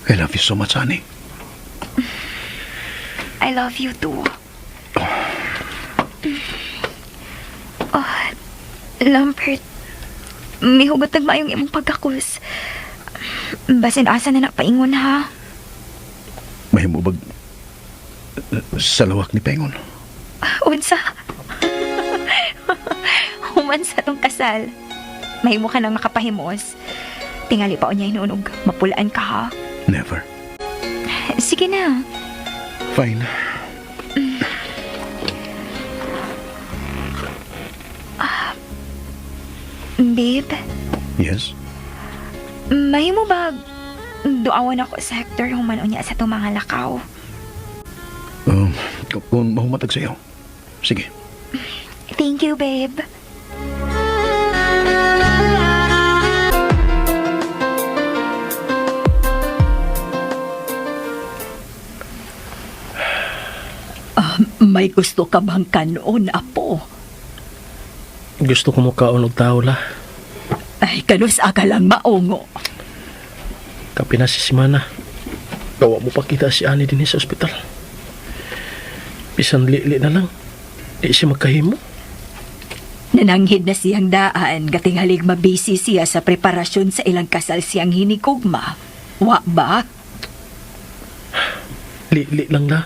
I love you so much, honey. I love you too. Oh, Lambert, mihugot nagmayong imong pagkakus. Basin asa na napaingon ha. Mahimo bag sa lawak ni Pengon. Unsa? Human sa tong kasal. Mahimo ka nang makapahimos. Tingali pa unya hinunog. Mapulaan ka ha. Never. Sige na. Fine. Babe, Yes? mahimo ba duawan ako sa Hector human unya sa itong mga lakaw? Kung mahumatag sa'yo. Sige. Thank you, babe. May gusto ka bang kanoon, apo? Gusto ko mukaon og tao la. Ay, kanus ka lang maungo. Kapi na si Simana. Gawa mo pa kita si Ani din sa ospital. Bisan li-li na lang. Di siya magkahimo. Nananghid na siyang daan, gatinghalig mabisi siya sa preparasyon sa ilang kasal siyang hinikugma. Wa ba? Li-li lang la.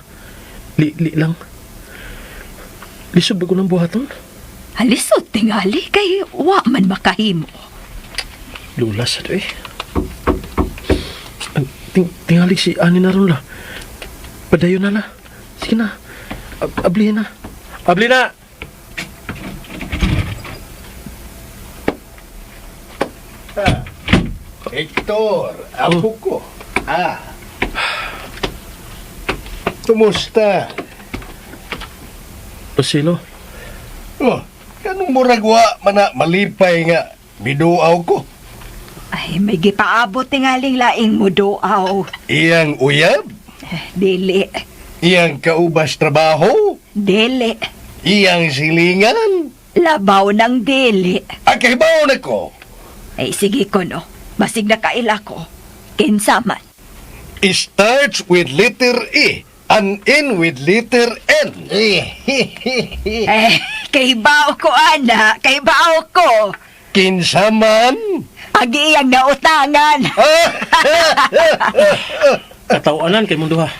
Li-li lang. Lisod ba ko ng buhaton? Halisod tingali kay wa man makahimo. Lulas sa eh. Ang tingali si Ani na ron la. Padayon na la. Sige na. Ablihin na. Abli na! Hector, apo ko. Ah. Kumusta? Lucilo, Oh, kanong muragwa mana malipay nga biduaw ko. Ay, may gipaabot tingaling laing mo doaw. Iyang uyab, Eh, dili, iyang kaubas trabaho, dili. iyang silingan. Labaw ng dili. Akibaw na ko. Ay, sige ko no. Basig na kaila ko. Kinsa man. It starts with letter E and end with letter N. Eh, kay bao ko, ana. Kay bao ko. Kinsa man? Ang iyang nautangan. katawanan kay mundo ha.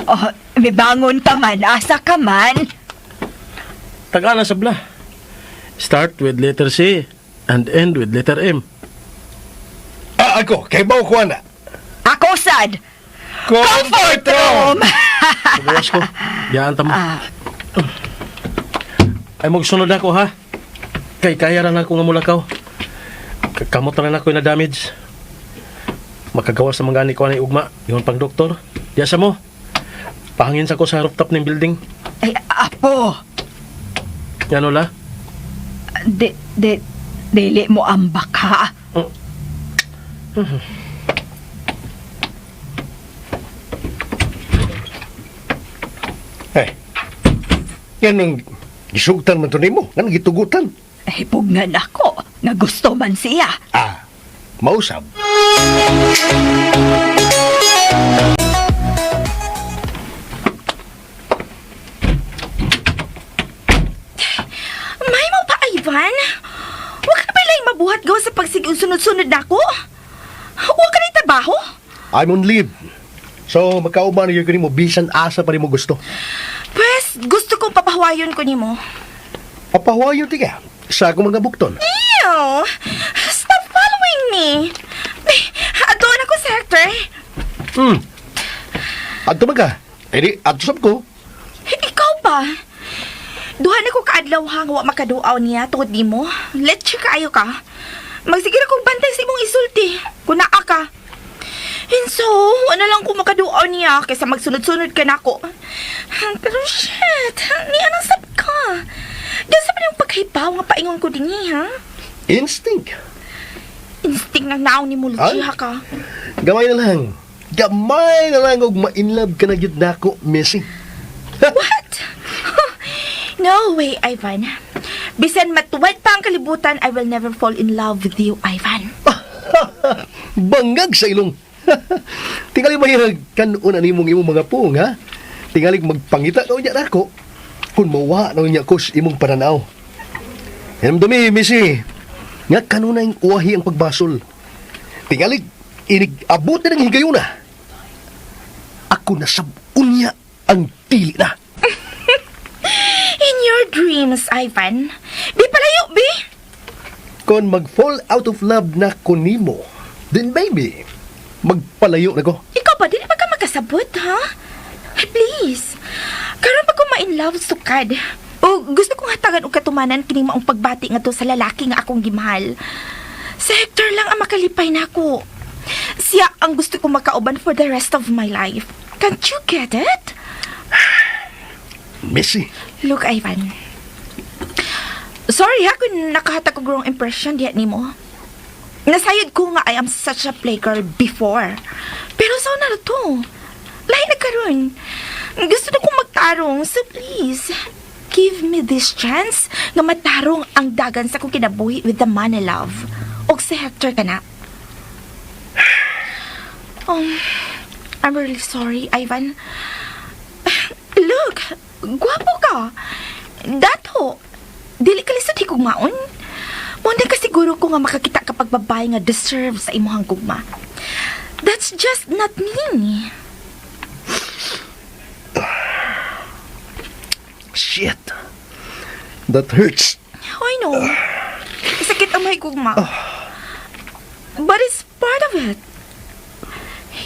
Oh, may bangon ka man, asa ka man. Tagala sa bla. Start with letter C and end with letter M. Ah, ako, kay bao ko ana. Ako sad. Comfort room! Pagawas ko. Biyaan ta mo. Ah, Ay magsunod ako ha. Kay kaya ra na ako nga mulakaw. Kamot na lang ako na damage. Makagawa sa mga ni ko ani ugma. Ingon pang doktor. Diya sa mo. Pahangin sa ko sa rooftop ng building. Ay, apo. Yan la. Di, dili mo ambak ha. Eh, ganun, gisugtan man to nimo, ganun gitugutan. Ay, pugnan ako. Nga gusto man siya. Ah, mausab. May mo pa, Ivan? Huwag ka na pala mabuhat gawa sa pagsigong sunod-sunod na ako? Huwag ka na trabaho? I'm on leave. So, magkauban na yun mo, bisan asa pa rin mo gusto. Pwes, gusto kong papahuwayon ko nimo. Papahuwayo tiga, sa akong mga bukton. Ew! Stop following me! Ay, Adoon ako sa Hector. Adto man ka. Eh di, adto sab ko. Ikaw pa. Duha na ko kaadlaw ha nga wa makaduaw niya tungod nimo. Let's kaayo ka. Magsigir akong bantay sa imong isulti. Kung naa ka. And so, ano lang ko makaduaw niya kaysa magsunod-sunod ka nako. Pero shit, ni anong sab ka? Diyan sa yung paghibaw nga paingon ko dinhi ha? Instinct. Instinct ng naong ni Ay. Muluchiha ka. Gamay na lang. Gamay na lang og ma-inlove ka na gyud nako, Messi. What? No way, Ivan. Bisan matuwad pa ang kalibutan, I will never fall in love with you, Ivan. Bangag sa ilong. Tingali mahirag kanon na nimong imong mga puong, ha? Tingali magpangita na unya nako. Kung mawa na unya ko sa imong pananaw. Hinumdumi, Missy. Nga kanunay uwahi ang pagbasol. Tingali, inig abot na ng higayuna. Ako na unya ang dili na. In your dreams, Ivan. Di palayo, bi. Kung mag-fall out of love na ko nimo, then maybe, magpalayo na ko. Ikaw ba, dili pa ka makasabot, ha? Ay, please. Karon pa ko ma-in love sukad. O gusto kong hatagan og katumanan kining maong pagbati nga to sa lalaki nga akong gimahal. Si Hector lang ang makalipay nako. Siya ang gusto kong makauban for the rest of my life. Can't you get it? Missy, Look, Ivan. Sorry ha kung nakahatag og wrong impression diha nimo. Nasayod ko nga I am such a playgirl before. Pero sa na to. Lahi na karon. Gusto na kong magtarong, so please, give me this chance nga matarong ang dagan sa akong kinabuhi with the man I love. Og si Hector ka na. I'm really sorry, Ivan. Look, gwapo ka. Dato, dili ka lisod higugmaon. Muna ka siguro ko nga makakita kapag babae nga deserve sa imuhang gugma. That's just not me. Shit. That hurts. I know. Sakit ang may gugma. But it's part of it.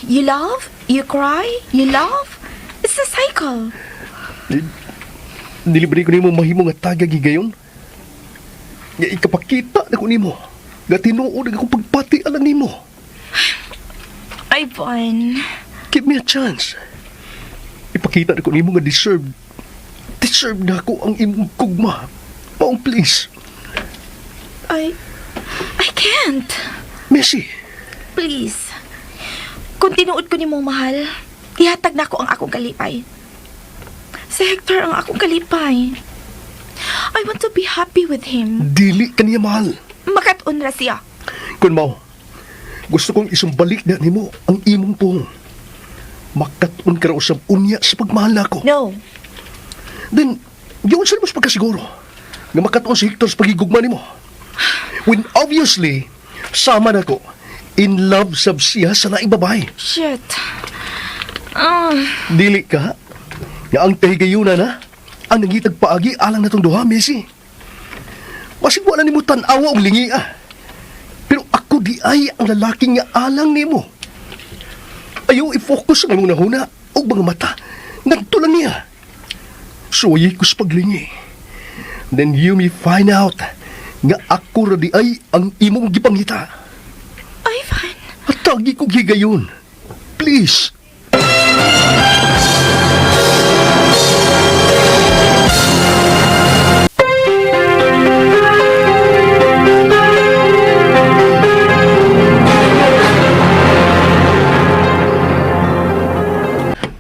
You love, you cry, you love. It's a cycle. Dili ko nimo mahimo nga tagag higayon. Nga ikapakita na ko nimo. Nga tinuod ang akong pagpati alang nimo. Ivan. Give me a chance. Ipakita na ko nimo nga deserve. Deserve na ako ang imong gugma. Maong please. I can't. Messi, Please. Kung tinuod ko nimong mahal, ihatag na ko ang akong kalipay. Si Hector ang akong kalipay. I want to be happy with him. Dili ka niya mahal. Makat-on ra siya. Kun mao, gusto kong isumbalik na nimo ang imong puhong. Makat-on ka ra usab unya sa pagmahal nako. No. Then, giyon sa mo sa pagkasiguro nga makat-on si Hector sa pagigugma nimo. When obviously, sama nako, in love sab siya sa laing babae. Shit. Ah, Dili ka, nga ang kahigayunan na, ang nangitag paagi alang natong duha, Messi. Masig wala nimo tan-awa og lingi ah. Pero ako di ay ang lalaki nga alang nimo. Ayaw i-focus ang imong nahuna og mga mata. Nagto lang niya. Suwayi ko sa paglingi. Then you may find out nga ako ra di ay ang imong gipangita. Ivan. Atagi kog higayon. Please.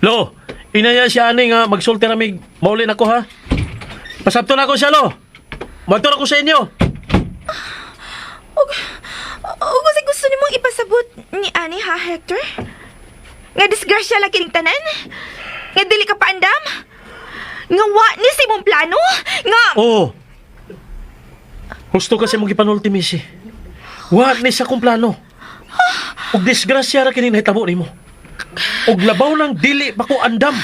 Lo, inaya siya ani nga magsulti na mig mauli na ko ha. Pasabto na ako siya lo. Magturo ko sa inyo. Og kasi gusto nimong ipasabot ni ani ha, Hector? Nga disgrasya lang kining tanan? Nga dili ka paandam? Nga wa ni sa imong plano? Nga... Oo. Husto kasi mong gipanulti, Missy. Wa ni sa kong plano. Ug disgrasya ra kini nahitabo nimo. Ug labaw lang dili pa ko andam.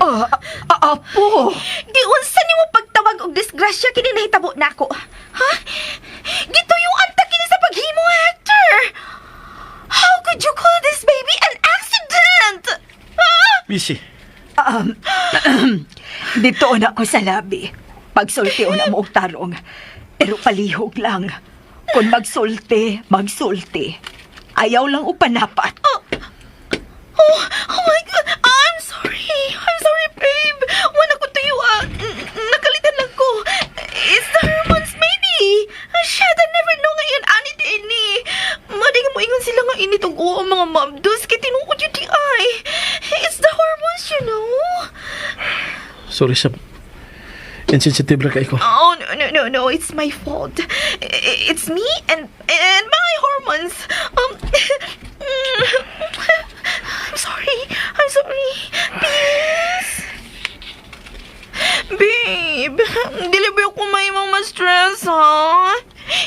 Oh, Apo! Giunsa nimo pagtawag og disgrasya kini nahitabo nako? Ha? Gituyuan ta kini sa paghimo, Hector. How could you call this baby an accident? Ha? Missy. Dito na ko sa labi. Pagsulti na mo og tarong. Pero palihog lang. Kung magsulti, magsulti. Ayaw lang upanapat. Oh, oh my God. I'm sorry. I'm sorry, babe. Wala ko tuyo ah. Nakalitan lang ko. It's the hormones, maybe. Ah, shit, I never know ngayon. Ani di ini. Madi nga mo ingon sila nga init og oo ang mga mabdos. Kay tinuod yun di ay. It's the hormones. Sorry sa insensitive ra kay ko. Oh, no, no, no, no. It's my fault. It's me and my hormones. I'm sorry. I'm sorry. Please. Babe, dili ba ako may mga stress, ha?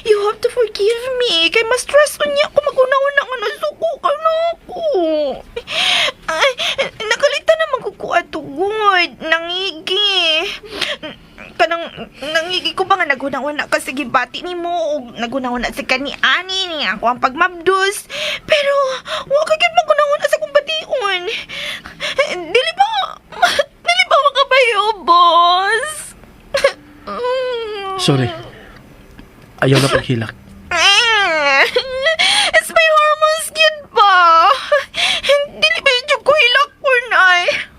You have to forgive me. Kay ma-stress unya ako mag-una-una nga nasuko ka na ako. Ay, nakalitan naman ko ko atugod. Nangigi. Kanang nangigi ko ba nga naghuna-una ka sige bati nimo o naghuna-una sa kani ani ni ako ang pagmabdus. Pero wa ka gyud maghuna-una sa kong bation. Dili ba makabayo, boss? Sorry. Ayaw na paghilak. It's my hormones gyud ba? Dili ba yung ko hilak ko na?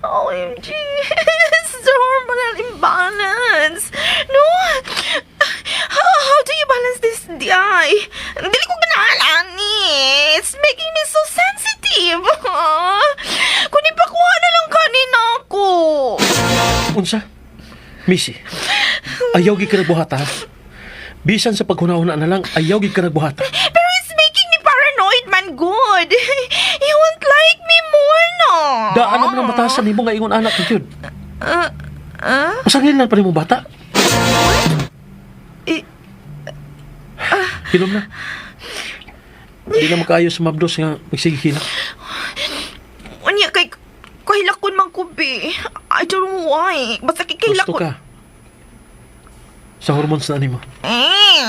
OMG. It's the hormonal imbalance. No? How do you balance this, di? Dili ko ganahan ani. It's making me so sensitive. Kung ipakuha na lang kanina ako. Unsa? Missy, ayaw gid ka nagbuhata, ha? Bisan sa paghuna-huna na lang, ayaw gid ka nagbuhata. Pero it's making me paranoid, man good. You won't like me more, no? Daan naman ang batasan nimo nga ingon anak ka gyud. Masangil na pa nimo bata. Eh, Hilom na. Hindi na makaayo sa mabdos nga magsige hilak. Unya kay kahilakon man ko be. I don't know why. Basta kay Gusto kahilakon. ka. Sa hormones na nimo. Eh,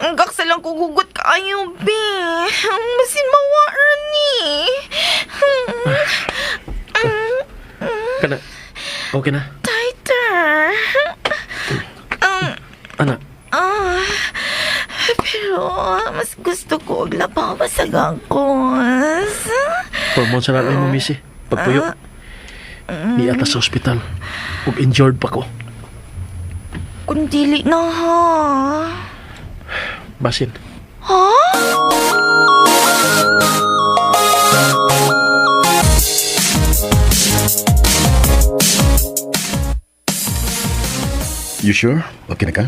ang gaksa lang ko hugot kaayo be. Basin mawara ni. Kana. Okay na. Tighter. Ana, Ah, pero mas gusto ko og labaw sa gangkos. Hormones na lang mo, Missy. Pagpuyo. Niata sa ospital. Ug injured pa ko. Kung dili na ha. Basin. Ha? You sure? Okay na ka?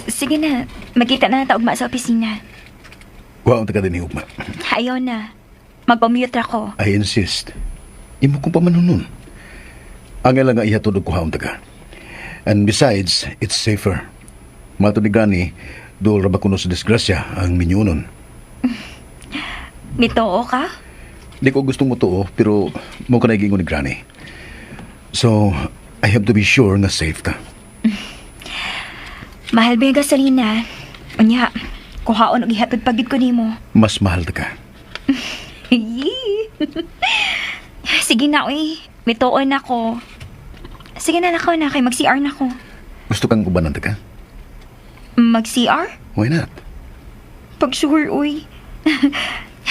Sige na, magkita na ta ugma sa opisina. Wa ta ka din ugma. Ayaw na. Mag-commute ako. I insist. Imo kong pamanunon. Ang ilang nga ihatod og kuhaon ta ka. And besides, it's safer. Mato ni Granny, dool ra ba kuno sa disgrasya ang minyunon. Mitoo ka? Di ko gustong motuo, pero mo ka naigingon ni Granny. So, I have to be sure nga safe ka. Mahal ba yung gasolina? Unya, kuhaon og ihatod pagid ko nimo. Mas mahal ta ka. Yee. Sige na, uy. Mituon ako. Sige na, nako na. Kay mag-CR na ko. Gusto kang ubanan ta ka? Mag-CR? Why not? Pag sure, uy.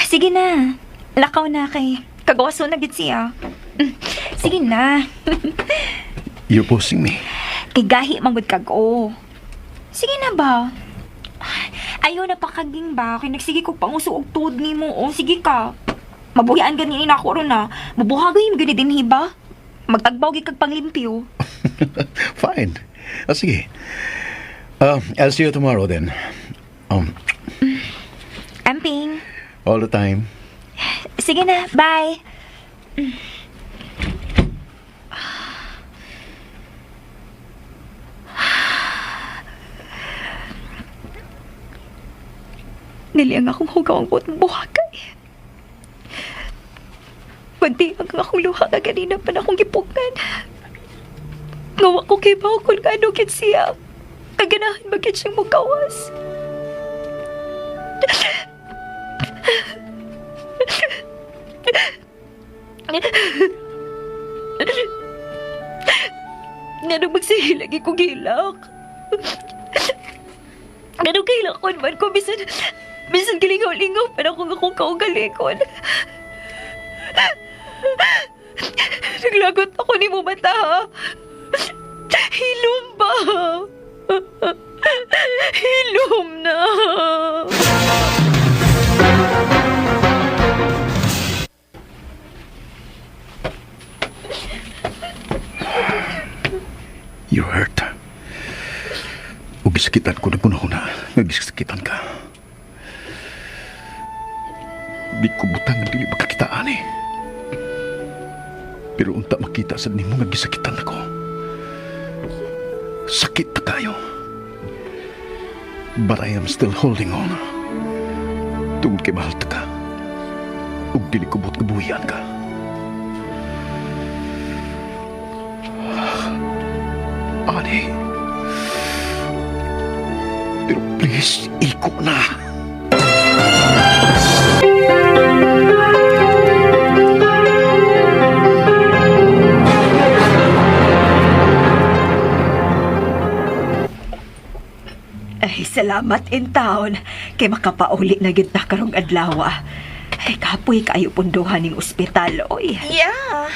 Sige na. Lakaw na kay. Kagawaso na gid siya. Sige na. You're posing me. Kay gahi manggod kag o. Sige na ba? Ayaw na pakaging ba? Kay nagsige ko panguso og tuod nimo. O, sige ka. Mabuhian gani na ako ron na. Mabuhagay mo gani dinhi ba? Magtagbaw gid kag panglimpyo. Fine. Ah, sige. I'll see you tomorrow then. Amping. All the time. Sige na, bye. Dili ang akong hugaw ang buot buhagay. Pagdi ang akong luha ka ganina pa na akong gipukan. Ngawa ko kay bao kung ano gid siya. Kaganahan ba gid siyang mukawas. Ngano magsige lagi ko gilak. Ngano kahilakon man ko bisan gilingaw-lingaw pa na kung akong kaugalingon. Naglagot ako ni mo mata ha. Hilom ba? Hilom na. You're hurt. Gisakitan ko naghunahuna nga gisakitan ka. Di ko butang nga dili makakitaan eh. Pero unta makita sad nimo nga gisakitan ako. Sakit na kayo. But I am still holding on. Tungod kay mahal ta ka. Ug dili ko buot nga buhian ka. Ani. Pero please, iko na. Ay, salamat in town. Kay makapauli na gid ta karong adlaw. Ay, kapoy kayo punduhan ning ospital, oy. Yeah.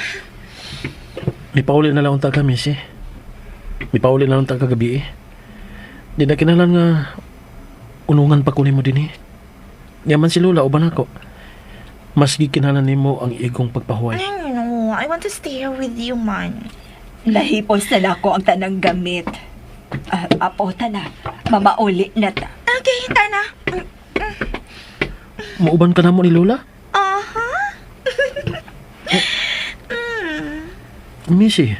Mipauli na lang unta ka, Missy. Mipauli na lang unta kagabi eh. Di na kinahanglan nga unungan pa kunin mo din eh. Yaman si Lola, uban ako. Mas gikinahanglan nimo ang igong pagpahuway. Ay, no. I want to stay here with you, man. Nahipos na nako ang tanang gamit. Ah, apo, tana. Mamauli na ta. Okay, tana. Muuban ka na mo ni Lola? Uh-huh. Missy,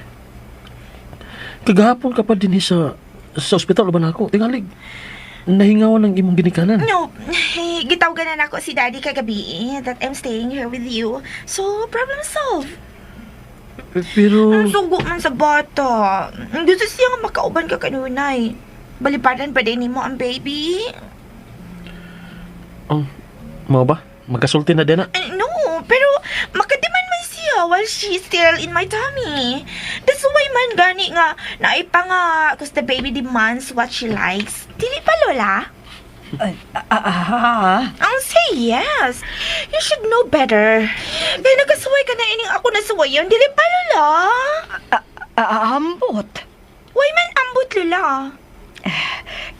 kagahapon ka pa din sa ospital, uban ako. Tingalig, nahingawan ng imong ginikanan. No, gitawgan na nako si Daddy kagabi eh, that I'm staying here with you. So, problem solved. Pero, Ang sugo man sa bata. Gusto siya nga makauban ka kanunay. Baliparan pa din nimo ang baby. Oh, mao ba? Magkasulti na din na. Eh, no, pero makadiman man siya while she's still in my tummy. That's why man gani nga naipa nga cause the baby demands what she likes. Dili pa, Lola? Ah, I'll say yes. You should know better. Kaya nagkasuway ka na ining ako nasuwayon. Dili pa, Lola? Ambot. Why man ambot, Lola?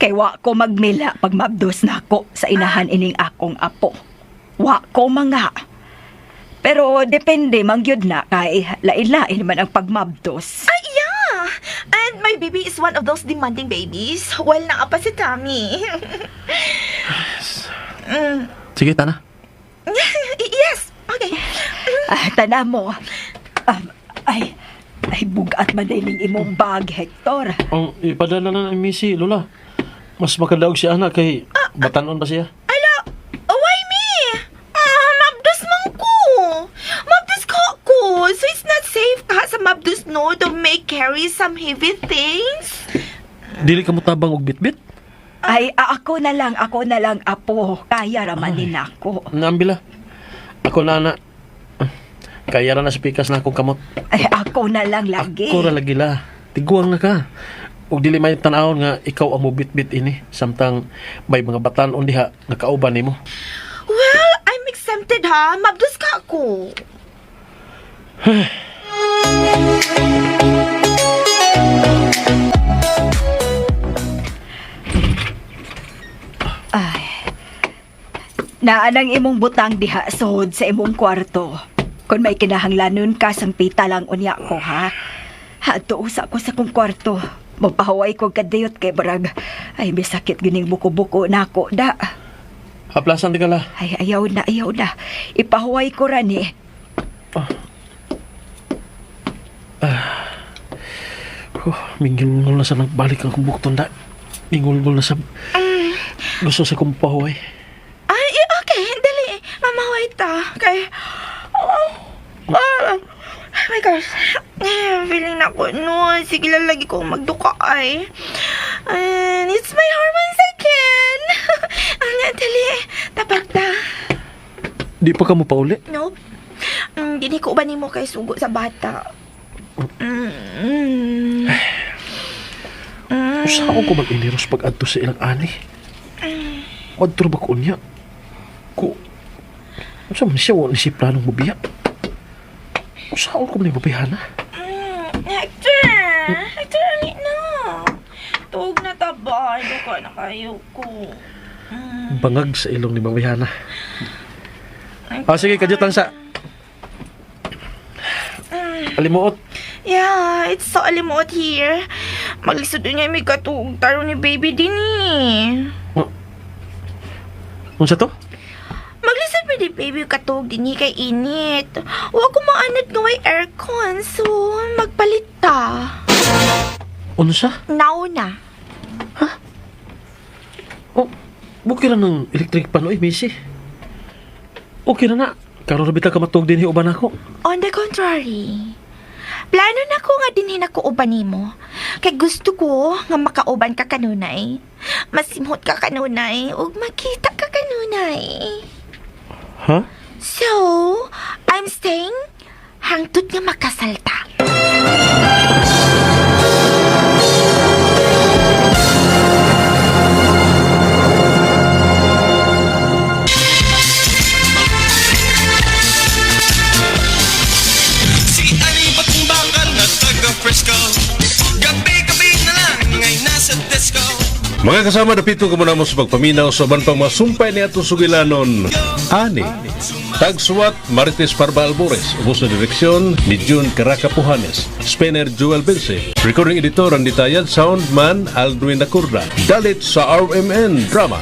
Kay wa ko magmila pag mabdos na ako sa inahan ining akong apo. Wa ko mga. Pero depende man gyud na kay lain-lain man ang pagmabdos. Ay, yeah. And my baby is one of those demanding babies. Well, naa pa si Tommy. Sige, tana. Yes. Okay. Ah, tana mo. Ay, ay bugat man din imong bag, Hector. Oh, ipadala na ni Missy, Lola. Mas makadaog si Ana kay batanon ba siya? Ala, why me? Ah, mabdos man ko. Mabdos ko ako. So it's not safe ka sa mabdos no to make carry some heavy things. Dili ka mo tabang og bitbit? Ay, ako na lang, ako na lang, apo. Kaya raman din ako. Naambila. Ako na, ana. Kaya ra na sa pikas na akong kamot. Ay, ako na lang lagi. Ako ra lagi la. Tiguang na ka. Ug dili may tan-awon nga ikaw ang mobitbit ini samtang may mga batan-on diha nga kauban nimo. Well, I'm exempted ha. Mabdos ka ako. Ay. Naanang imong butang diha sod sa imong kwarto. Kung may kinahanglanon ka, sampita lang unya ko, ha? Hadto usa ko sa kong kwarto. Magpahuway ko kadiyot kay barag. Ay, may sakit gining buko-buko na ako, da. Haplasan di ka la. Ay, ayaw na, ayaw na. Ipahuway ko ra ni. Oh, mingilngol na sa nagbalik ang kong bukton da. Mingulngol na sa gusto sa kong pahuway. Ay, eh, okay. Dali. Mamaway ta. Okay. Oh, oh, oh my gosh. Eh, feeling na ko, no. Sige lang lagi ko magduka ay. And it's my hormones again. Ang dali. Tapat ta. Di pa ka mo pauli? Nope. Dili ko uban nimo kay sugo sa bata. Usaon ko mag-iniros pag adto sa ilang ani. Madto ba ko unya? Ko unsa man siya wa ni si planong mobiya? Usaon ko man ni mabiyana? Hector! Hector, ali na. Tuog na ta ba? Duka na kayo ko. Bangag sa ilong ni Mabiyana. Ah, sige, kadyot sa. Alimuot. Yeah, it's so alimuot here. Maglisod niya may katuog taro ni baby din eh. Unsa to? Maglisod pa di baby katuog din eh kay init. Wa ko maanad nga way aircon, so magpalit ta. Unsa? Now na. Oh, bukira ng electric pan oy, Missy. Okay na na. Karon ra bitaw ka matuog dinhi uban ako. On the contrary, plano na ko nga dinhi nako uban nimo. Kay gusto ko nga makauban ka kanunay. Masimhot ka kanunay ug makita ka kanunay. Ha? So, I'm staying hangtod nga makasalta. Si Ali Batong Bakal na taga Frisco. Gabi-gabi na lang ay nasa disco. Mga kasama, dapito ko muna mo sa pagpaminaw sa uban pang masumpay ni atong sugilanon. Ani, Tagsuwat Marites Parba Albores, ubos na direksyon ni June Caraca Pujanes, Spinner Joel Bense, recording editor Randy Tayad, soundman Aldwin Acurda, Dalit sa RMN Drama.